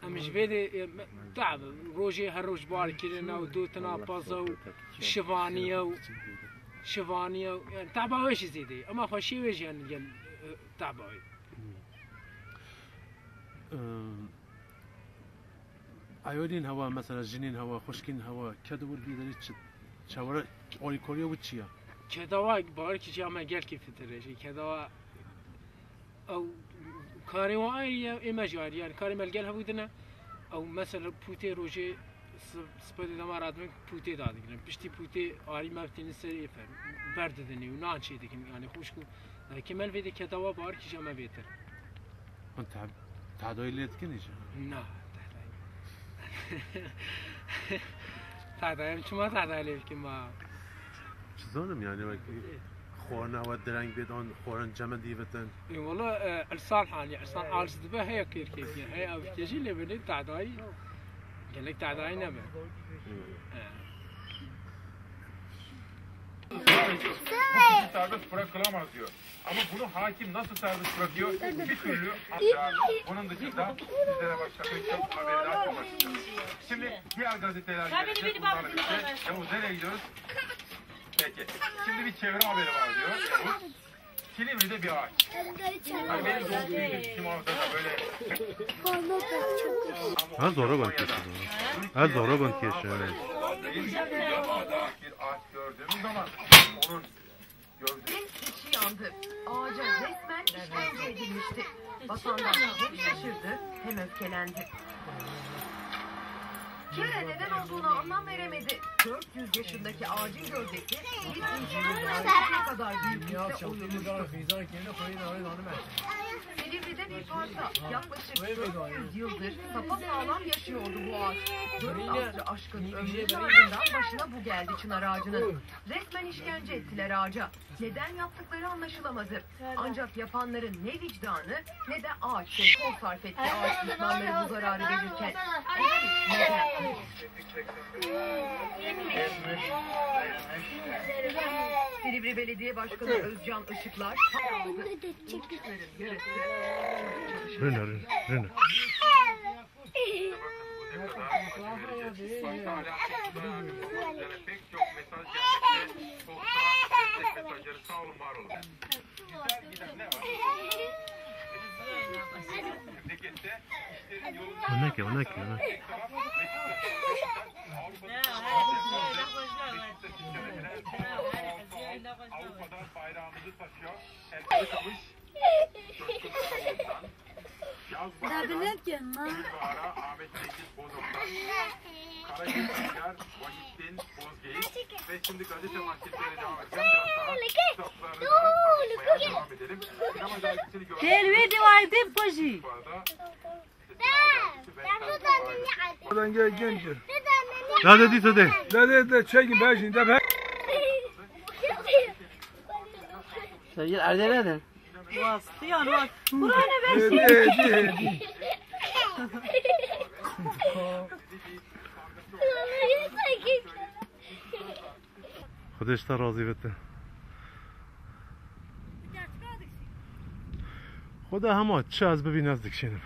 Em ji vê de, e, me, tab, rojê her roj bar kirine û dotina paza û şivaniye û şivaniye û, yani, taba wê jî zêde ye. Ema xweşiyê wê jî, yani, gel, e, taba wê. Em, Eyalên hewa, mesela jinên hewa, xwişkên hewa, keda wir bî derê çi, çawara alîkariya wî çi ye? Keda wa bawer kî jî, ema gelkî fitir e jî. Keda wa ew karê wan ayrî ye, ê me jî ayrî. Yani karê me li gel hevû dine. Ew mesela pûtê rojê si-, sipedê dema radibin pûtê dadigirin. Piştî pûtê arî me tînin ser ê fer. Berdidinê û nan çê dikin. Yani xwişk û dayikê me li vê de keda wa bawer kî jî, ema bêtir. Hûn te-, tehdayî lê dikin îca? Na, tehdayî. Tehdayî, em çima tehdayî lê bikin ma? Çi zanim yani, wek xwarina we direng bêt an xwarin cemidî bitin? E, wala, e, insan hani, insan aciz dibe, heye kêrkêkê, heye ew kejî lê binê tehdayî. Gelek tehdayî nebe. E. Serbest bırakılamaz diyor. Ama bunu hakim nasıl serbest bırakıyor? Bir türlü anlayamıyorum. Bunun dışında sizlere başka pek çok haberler var. Şimdi diğer gazeteler gelecek. Bunlarla birlikte Yavuz, nereye gidiyoruz? Peki. Şimdi bir çevre haberi var diyor Yavuz. Silivri'de bir ağaç. Hani benim doğum günüm, bizim orada da böyle Ha, zora bak. Ha, zora bak. Bir ağaç gördüğümüz zaman onun Evin içi yandı. Ağaca resmen işkence edilmişti. Vatandaş hem şaşırdı hem öfkelendi. Kime neden olduğunu anlam veremedi. dört yüz yaşındaki ağacın gövdesi bir inçlik kadar büyüklükte oyulmuştu. Silivri'de bir parkta yaklaşık dört yüz yıldır sapasağlam yaşıyordu bu ağaç. Dört asrı aşkın ömrünün ardından başına bu geldi çınar ağacının. Resmen işkence ettiler ağaca. Neden yaptıkları anlaşılamadı. Ancak yapanların ne vicdanı ne de ağaç, efor sarf etti ağaç düşmanları bu zararı verirken. Neden? Silivri Belediye Başkanı Özcan Işıklar. Rene, rene, rene. Pek çok mesaj geldi. Çok sağ destek mesajları. Sağ olun, var olun. Güzel giden ne var? Memlekette işlerin yolunda. O ne ki, o ne ki, o ne? Avrupa'da Avrupa'da bayrağımızı taşıyor. Erkek alış. Coşkun Karaoğlan, Yaz Başkan, Gülbahara, Ahmet Cengiz Bozoklar, Karagül Sancar, Vahittin Bozgeyik ve şimdi gazete manşetlerine devam edeceğim. Biraz daha kitaplarını daha bakmaya devam edelim. Sinema dergisini gördüm. Têl wê dîwarê tê bixwe jî. Bu arada Oradan gel genç. Dade dîsa de. Dade de çekin ben şimdi de ben. Sevgili Erdem'e de. Westiyan west. Kur'an'ı ver. Hediye, hediye, hediye. Xwedê ji te razî be te. Xwedê hema çi ez bibînim ez dikişînim.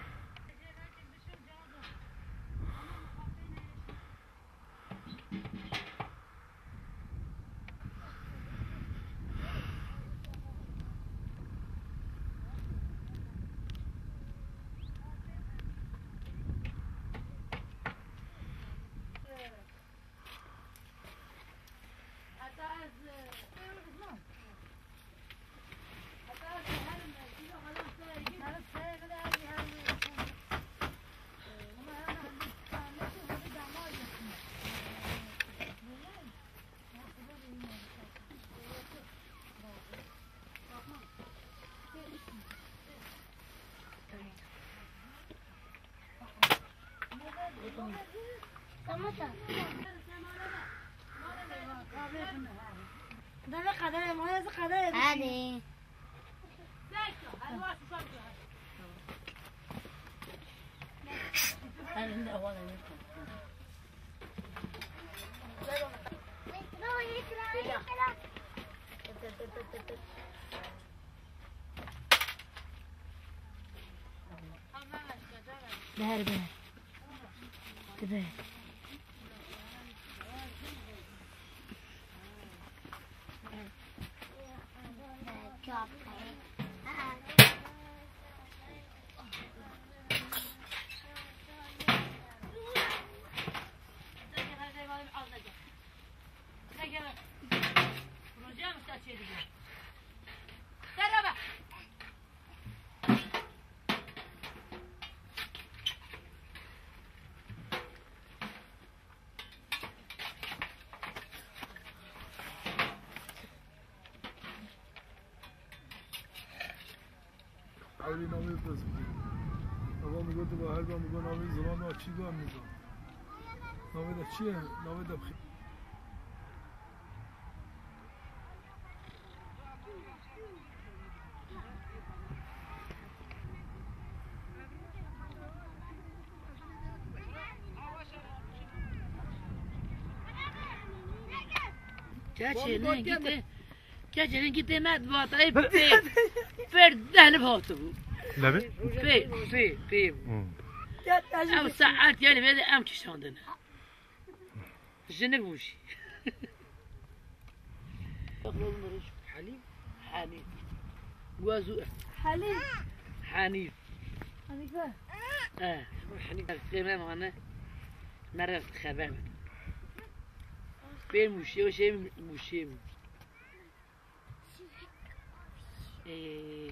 Deve qadere, maya zi qadere. Hadi. Elinde var. Beher, beher. Ewlî navê pirs bû. Eva min gotiba, her ba min got navê zilam a çi ba min zan. Navê de çi ye? Navê de bixê. Keçê ne gîte, keçê ne gîte me vatayê pê, pêr dehlib hatibû. Lebe? Pê, pê, pê bû. Hmm. Ew saet yani vê de em kişandin. Jinik bû jî. Helî. Helî. Guazu. Helî. Hanîf. Hanîfe. Eh. Hanîf. Qême mane. Mere xeber. Pê mûşê, o şey mûşê mi? Ee.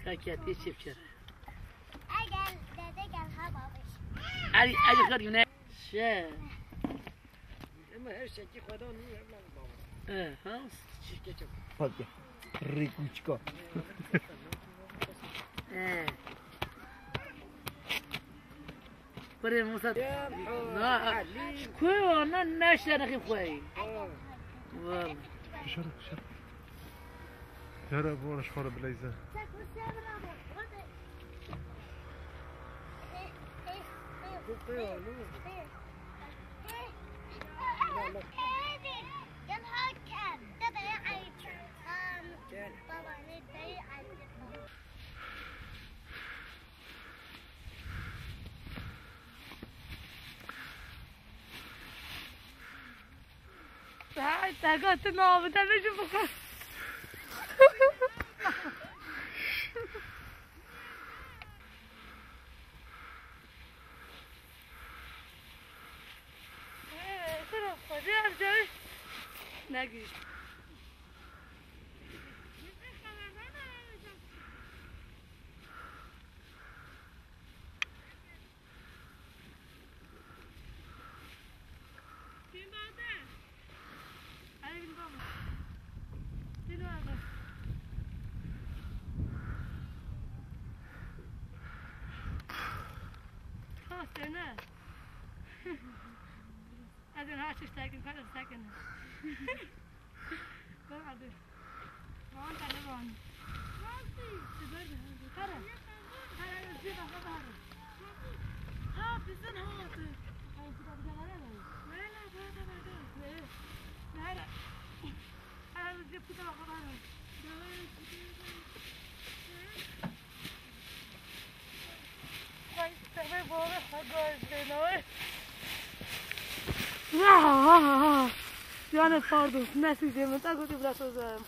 Ka ketiye çift kere. Gel, dede gel ha babiş. Ali, Ali kar güne. Şey. Ama her şey ki Xweda nî, evladım baba. Ee, ha? Şirket yok. Hadi. Rikuçka. Ee. Kurê Musa. Ya, na, Halî. Ku ana neşte nexî xweyî. Ha. Vallahi. Şöyle, şöyle. Yara bu ara şu ara bileyze. Gel. Hay, te gotin abi, te bêjin bixwe. Ee, tu xwedî ev cewî negihîşt. Hastane. Ez ê niha çi ştekin, kar ez sekin. Ber hadi. Van tane van. Rastî. Ber hadi. Kare. Kare, ez bir dakika daha. Ha, bizden ha. Ay, bir dakika daha. Vela, bu da var. Ne? Ne ara? Ara, biz bir dakika daha. Yani pardon, mesajê min te gotî bira sozem.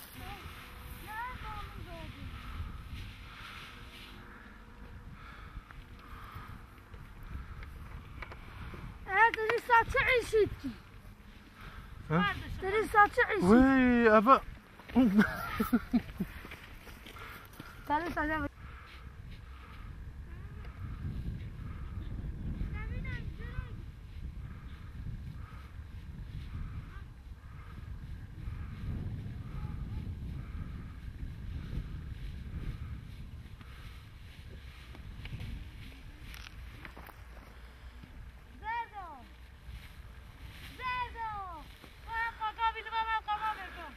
Eğer dedi saçı eşit ki. Ha? Dedi saçı eşit. Vay, eve. Tane sana. Zerdo! Zerdo! Bana kaka bili bana kaka verdim.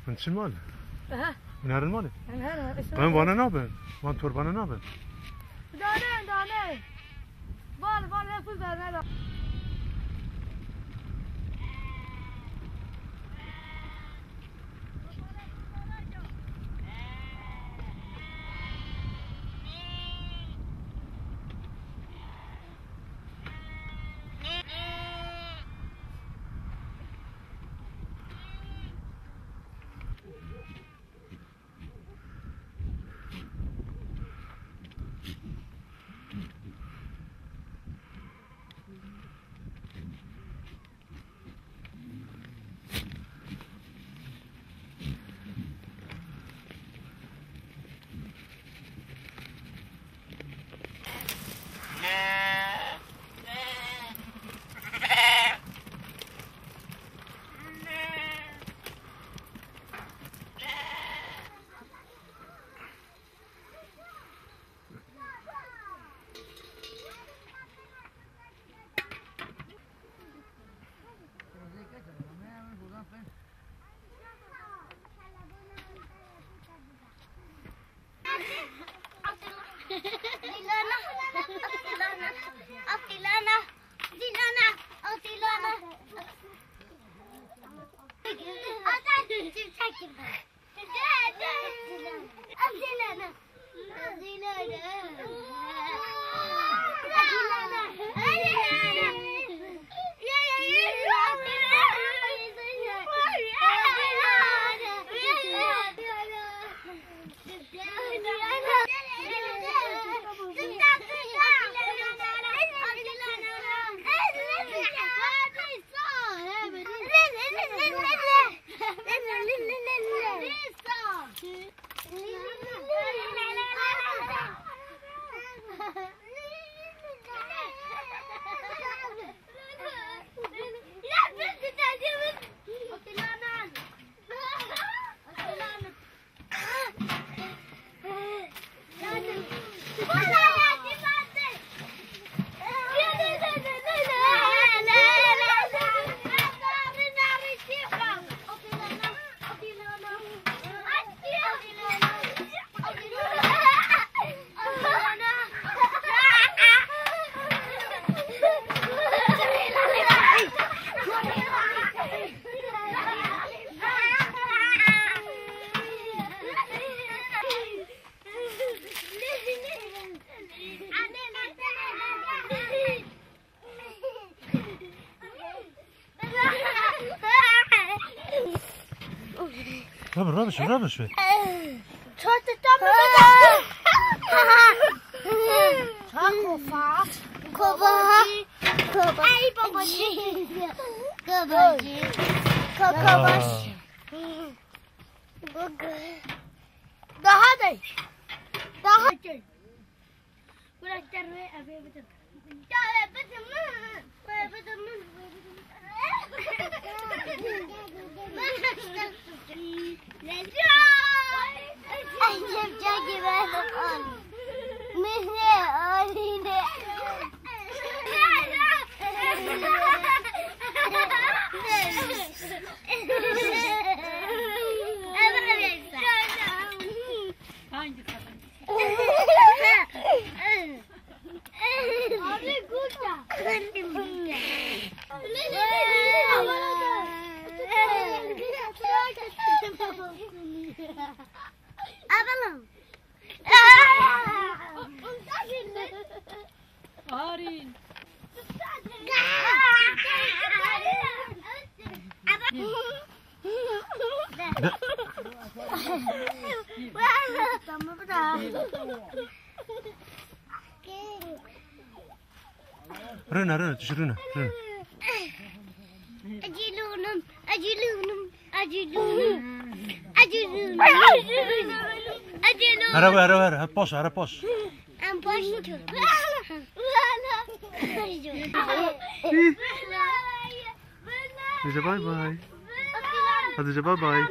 Hûn çin mal? Aha. Hûn herin malê? Em herin, em herin. Em vana nabin. Van torbana nabin. Dane, dane. Val, val, hep dane da. Rubbish, rubbish, rubbish. Çakofa. Kofa. Kofa. Ey babacı. Babacı. Kokobaş. Daha da. Daha. Bırak derme eve bitir. Ya eve bitir mi? Eve bitir mi? Ay, yapacak gibi. Mehne, Aline. Hangi kadın? Abi, gurda. Abalım. Arin. Tamam da. Rûne, rûne, tu jî rûne, rûne. Acilûnim, acilûnim, acilûnim. Acilûnim. Acilûnim. Here were, here were, here paş, here paş. Em paş nikir. Hatice, bay bay. Hatice, bay bay.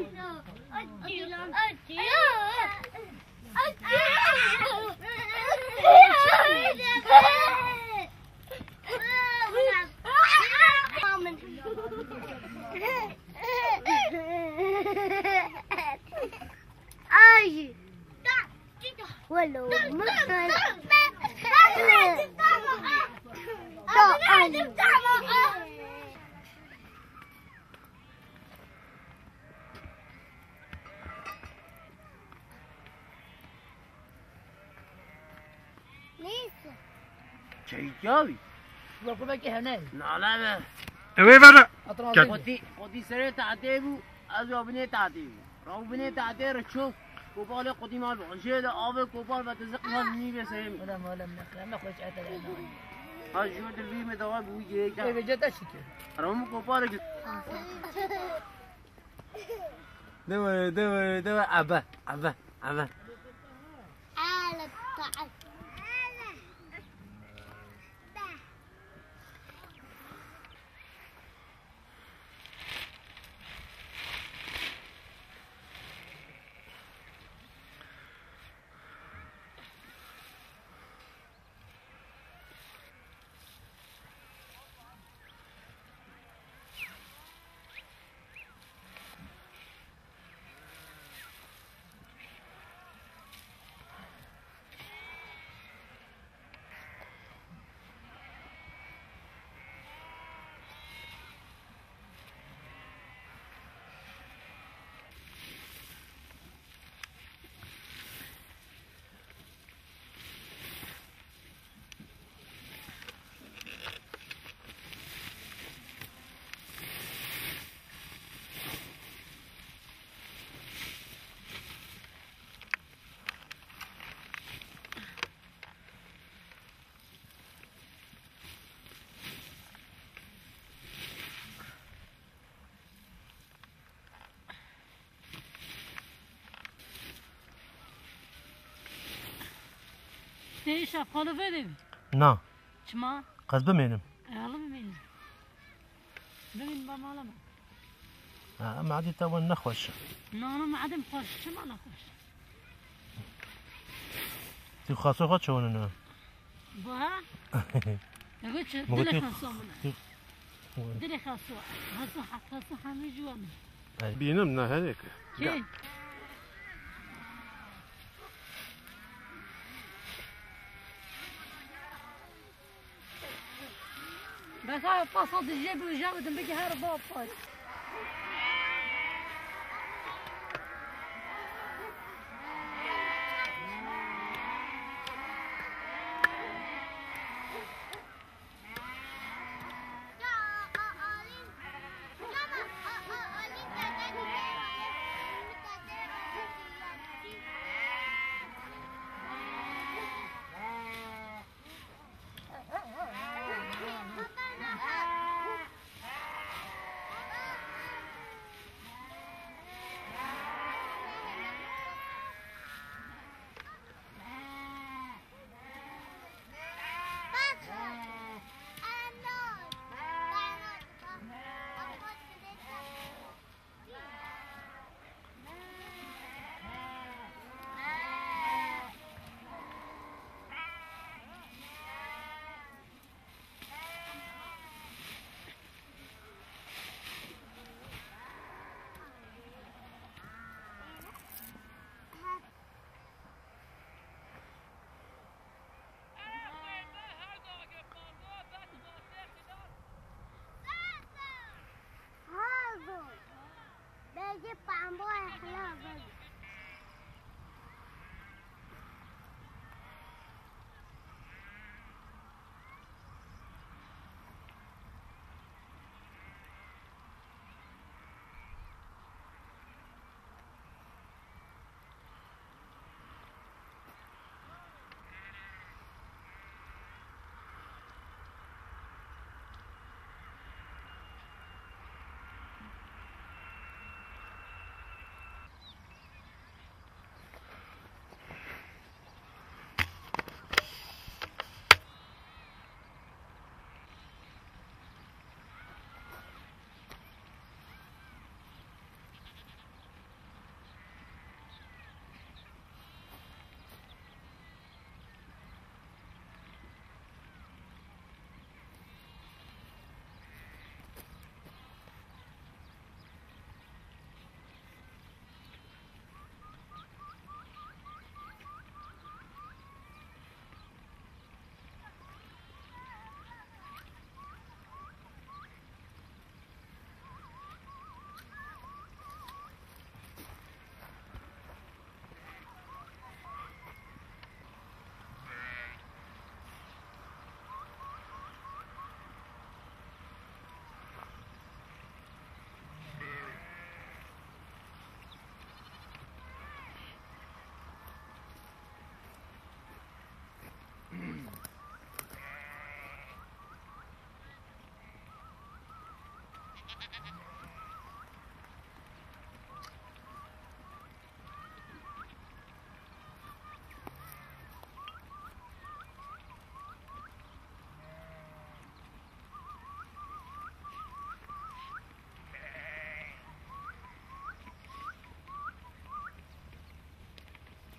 ولو مخل. Neyse. Çeyîtiya wî. Wekû vekî hene. Nale be. Ew ê vere. Atran Ket- zengî. Qutî, qutî serê tahtê bû, ez wa binê tahtê bû. Raw binê tahtê re çû, kopalê qutî mal bû. Jê de avê kopal ve tizik mal nî be serê min. Ola malem ne, ne xweş ete de ne. Ha, jû dilbî me dawa bû yê. Ê, vêce te şikir. Raw min kopalê git. Dewe, dewe, dewe, ebe, ebe, ebe. Tê îşa xwe li vê de bî. Na. Çima? Qez bimênim. E, hali bimênim. Bimîn ba mala min. Ha, em edî te wan nexweş. Na, na, me edî xweş. Çima nexweş? Tu xaso xwe çewinine. Ba? Ego çi? Dilê xaso min e. Dilê xaso. Xaso, xaso hemî ji wan e. Bînim ne herêke. Kê? Besa pasa dijê bi uja bidin biki her ba paç.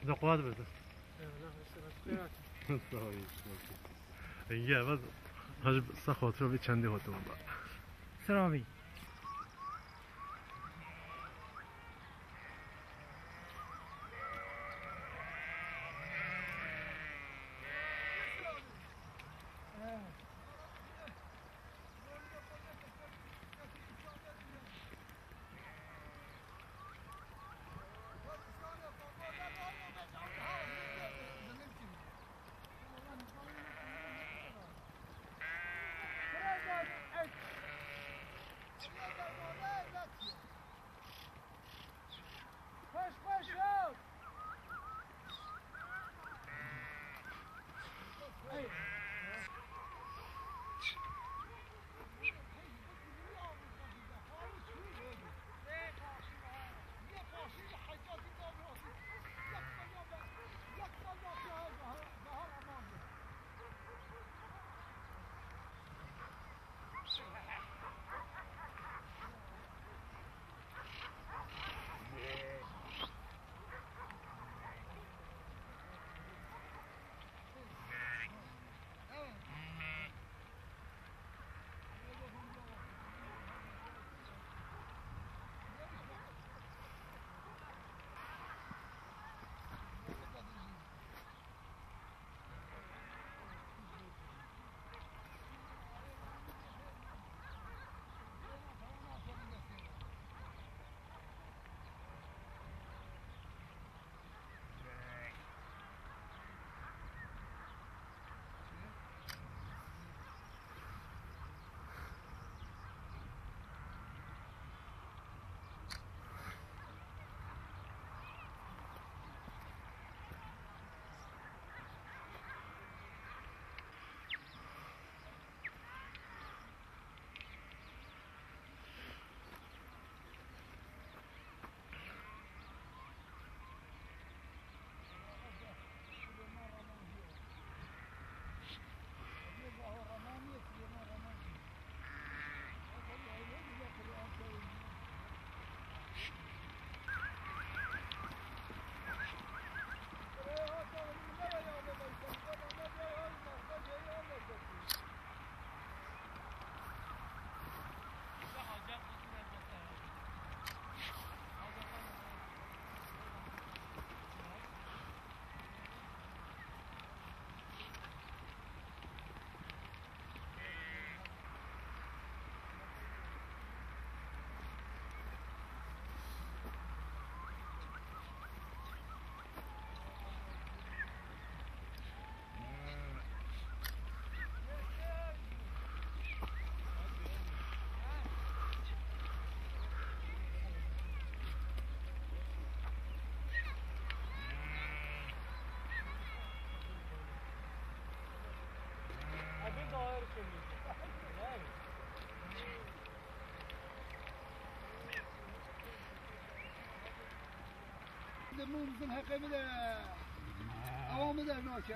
Zakuat berde. Eyvallah, sağ ol. Sağ ol, sağ ol. Enge, bas, hacı, sağ ol, bir çendi hotum var. Sıra abi.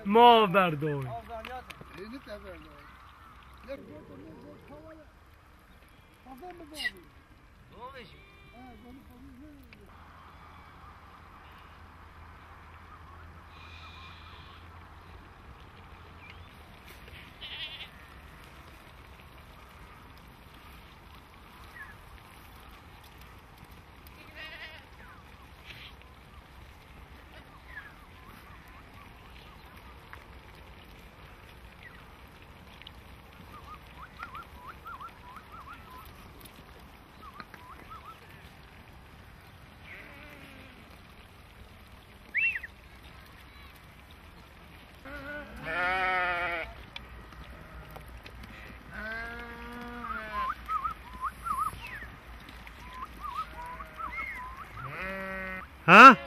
Ma berdoy. Ha?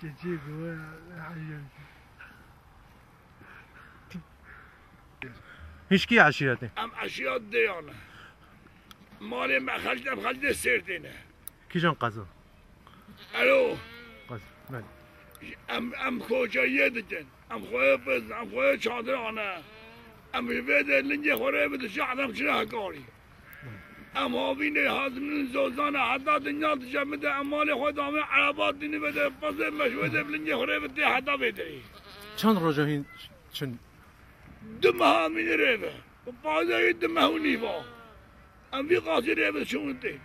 Keçê ku heye. Hişkî eşîretê. Em eşîret deyan e. Malê me xelk, em xelkê Sêrtê ne. Kîjan qeza? Alo. Qeza, belê. Em, em koçeyê dikin. Em xweyê piz, em xweyê çadir ane. Em ji vê de lingê xwe rê bidişe, em çi hekarî. Em havînê hazminin zozana, heta dinya dişe min de em malê xwe dame ereba dînî ve de pezê meşwê de bilingê xwe rê bi tê heta vê derê. Çend roja hîn çin? Du meha mînî rê ve. Bi pazeyê du meh û nîva. Em vî qasî rê ve çûn tê.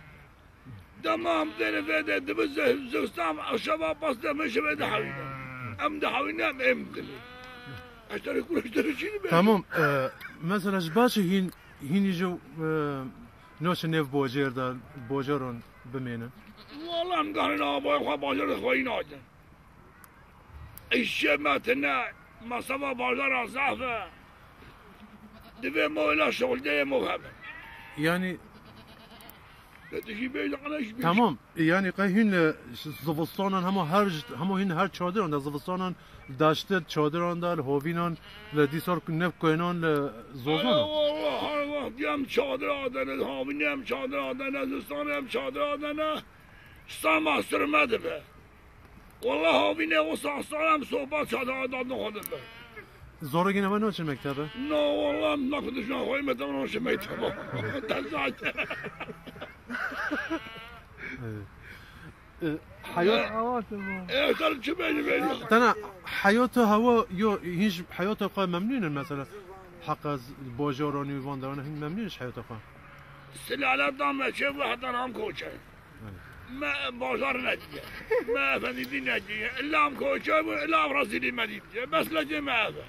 Dema em têne vê de dibi ze-, zistan eşeba pes de min şevê dihewîne. Em dihewîne em êm dilê. Ez te rê kur, ez te rê çî dibe. Tamam, e, mesela ji baş hîn, hînî ji, e, noşe nêv bojêr de, bojeron bimênin. Wala em garin avayê xwe bajarê xweyî nakin. Îşê me tine, mesafa bajara zaf e. Divê me wela şoldeyê me hebe. Yani Te tişî bêj ana iş bêj. Tamam. Yani qey hîn li zivistanan hema her, hema hîn her çadiran de zivistanan daştir çadiran de, li hovînan, li dîsar nev koynan, li zozan. Ana wallah, her wext em çadir adene, havînê em çadir adene, zistanê em çadir adene. Sama sirme dibe. Wala havînê wisa sar em soba çadir adane xwe dibe. Zorê gîne ve naçin mektebe? Na wala em nakudişna xwe mektebe naçin mektebe. Te zaten. Evet. E, hayat Ê, ser çi bêjî bêjî? Tena hayata hewa yo, hîn ji hayata xwe memnûn in mesela? Heqa z-, bajaran û van deran hîn memnûn in ji hayata xwe? Silale da me çê bû heta nam koçe. Evet. Me bajar nediye. Me efendî dî nediye. Îlla em koçe bû, îlla em rezîlî me dîtiye. Bes lecê me ev e.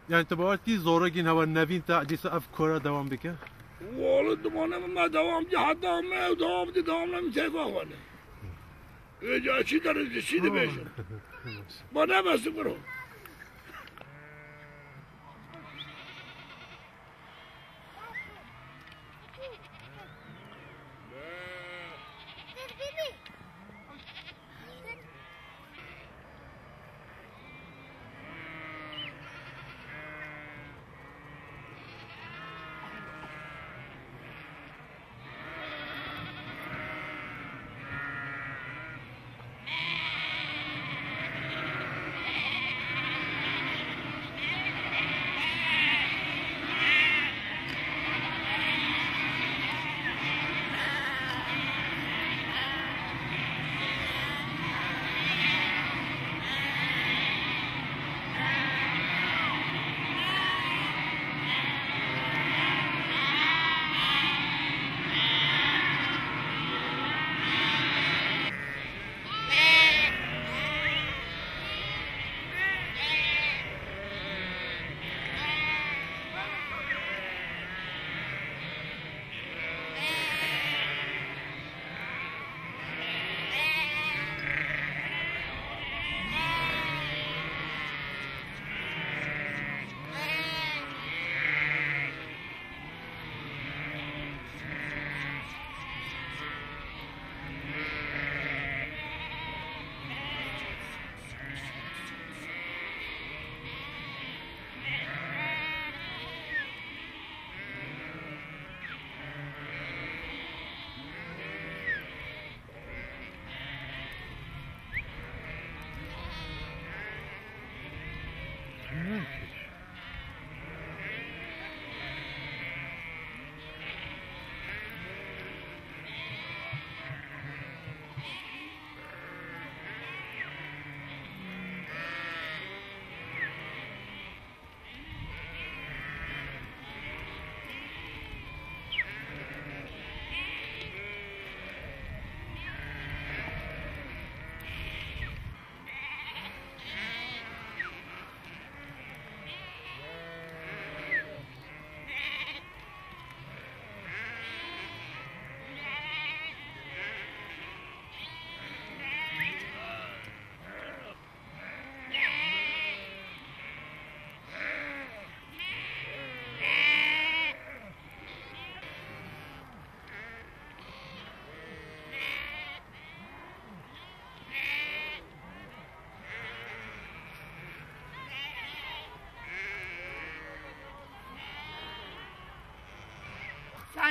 Yani tu bawer kî zoregîn hewa nevîn te dîsa ev kora devam bike? Wala dimane me devam ki heta me ew devam di devam ne min têfa xwe ne. Vêca çi derece çi dibêjin? Tamam. Ma ne bes biro.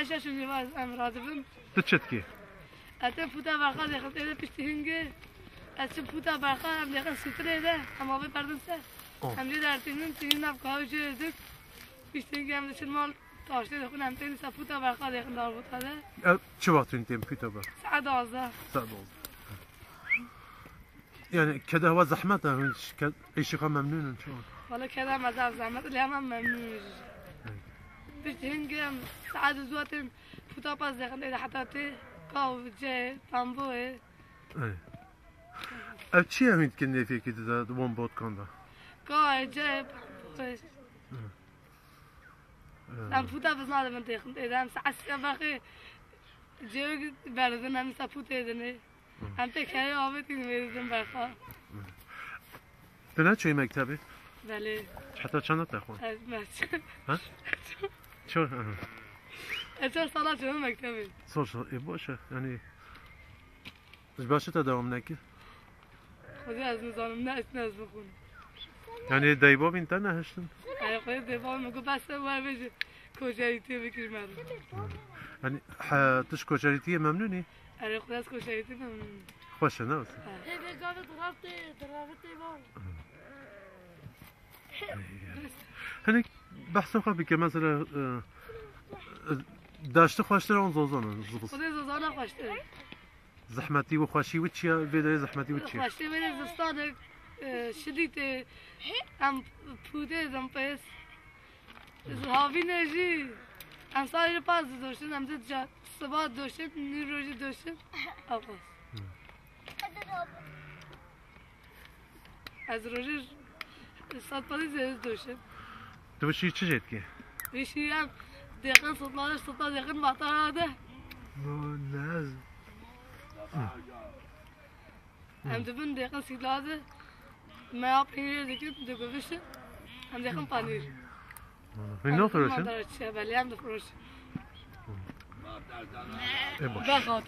Şeş û nîva em radibin. Tu çi dikî? Ez ê puta berxa dêxin, êdî piştî hingê. Ez çim puta berxa, em dêxin sîtirê de, em avê berdin ser. Oh. Em jê dertînin, tînin nav kahwe jê dik. Piştî hingê em diçin mal, taştê dixwin, em tên ser puta berxa dêxin darbota de. Ev çi wext hûn tên puta berxa? Saet duwazdeh. Saet duwazdeh. Yani keda hewa zehmet e, hûn ş-, ke-, îşê xwe memnûn in çawa? Wala keda me zaf zehmet, lê hema memnûn in jî. Piştî hingê em saet du hatên puta pez dêxin, êdî heta tê, kaw, cê, pemboyê. Ey. Ev çi ye hûn dikin nêfekî dide di wan botkan de? Kawê, cê, pemboyê. Hı. Em puta biz nadibin dêxin, êdî em saet sê berxê cê berdin, em sa putê dinê. Em tê kerê avêtîn wê din berxa. Tu neçûyî mektebê? Belê. Heta çanda te xwend? Ez meç. Ha? Çor? Aha. Ez çar sala çûme mektebê. Sor sor. E, baş e. Yani, ji baş te dewam nekir? Xwedê ez nizanim, ne ez, ne ez bixwînim. Yani, dayî babîn te nehiştin? Erê, xwedê dayî babî min got, bes e, wer bêje koçerîtiyê bikir meriv. Yani, he, tu ji koçerîtiyê memnûn î? Erê, xwedê ez koçerîtî memnûn im. Xweş e, ne wisa? He. Hêvê gavê diravtê, diravitê van. Hinek behsa xwe bike, mesela, e, e, deştî xweştir an zozan in, zivis? Xwedê zozana xweştir. Zehmetî û xweşî wî çi ye? Vê derê zehmetî wî çi ye? Xweşî vê derê zivistan e, e, şidî tê, em pûdê din pês. Havîne jî, em sarê jî pas didoşin, em dê ca siba doşin, nîv rojî doşin, ew pas. Ez rojê sed pezî zêde doşim. Tu wişî çi jê dikî? Wişî em dêxin sitla, sitla dêxin matara de. No, ne ez. Em dibin dêxin sitla de. Me ya peynîrê dikin, diguvişin. Em dêxin panîr. Hûn nafiroşin? Em dibin matara çiye, belê em difiroşin. E, baş. Berxat.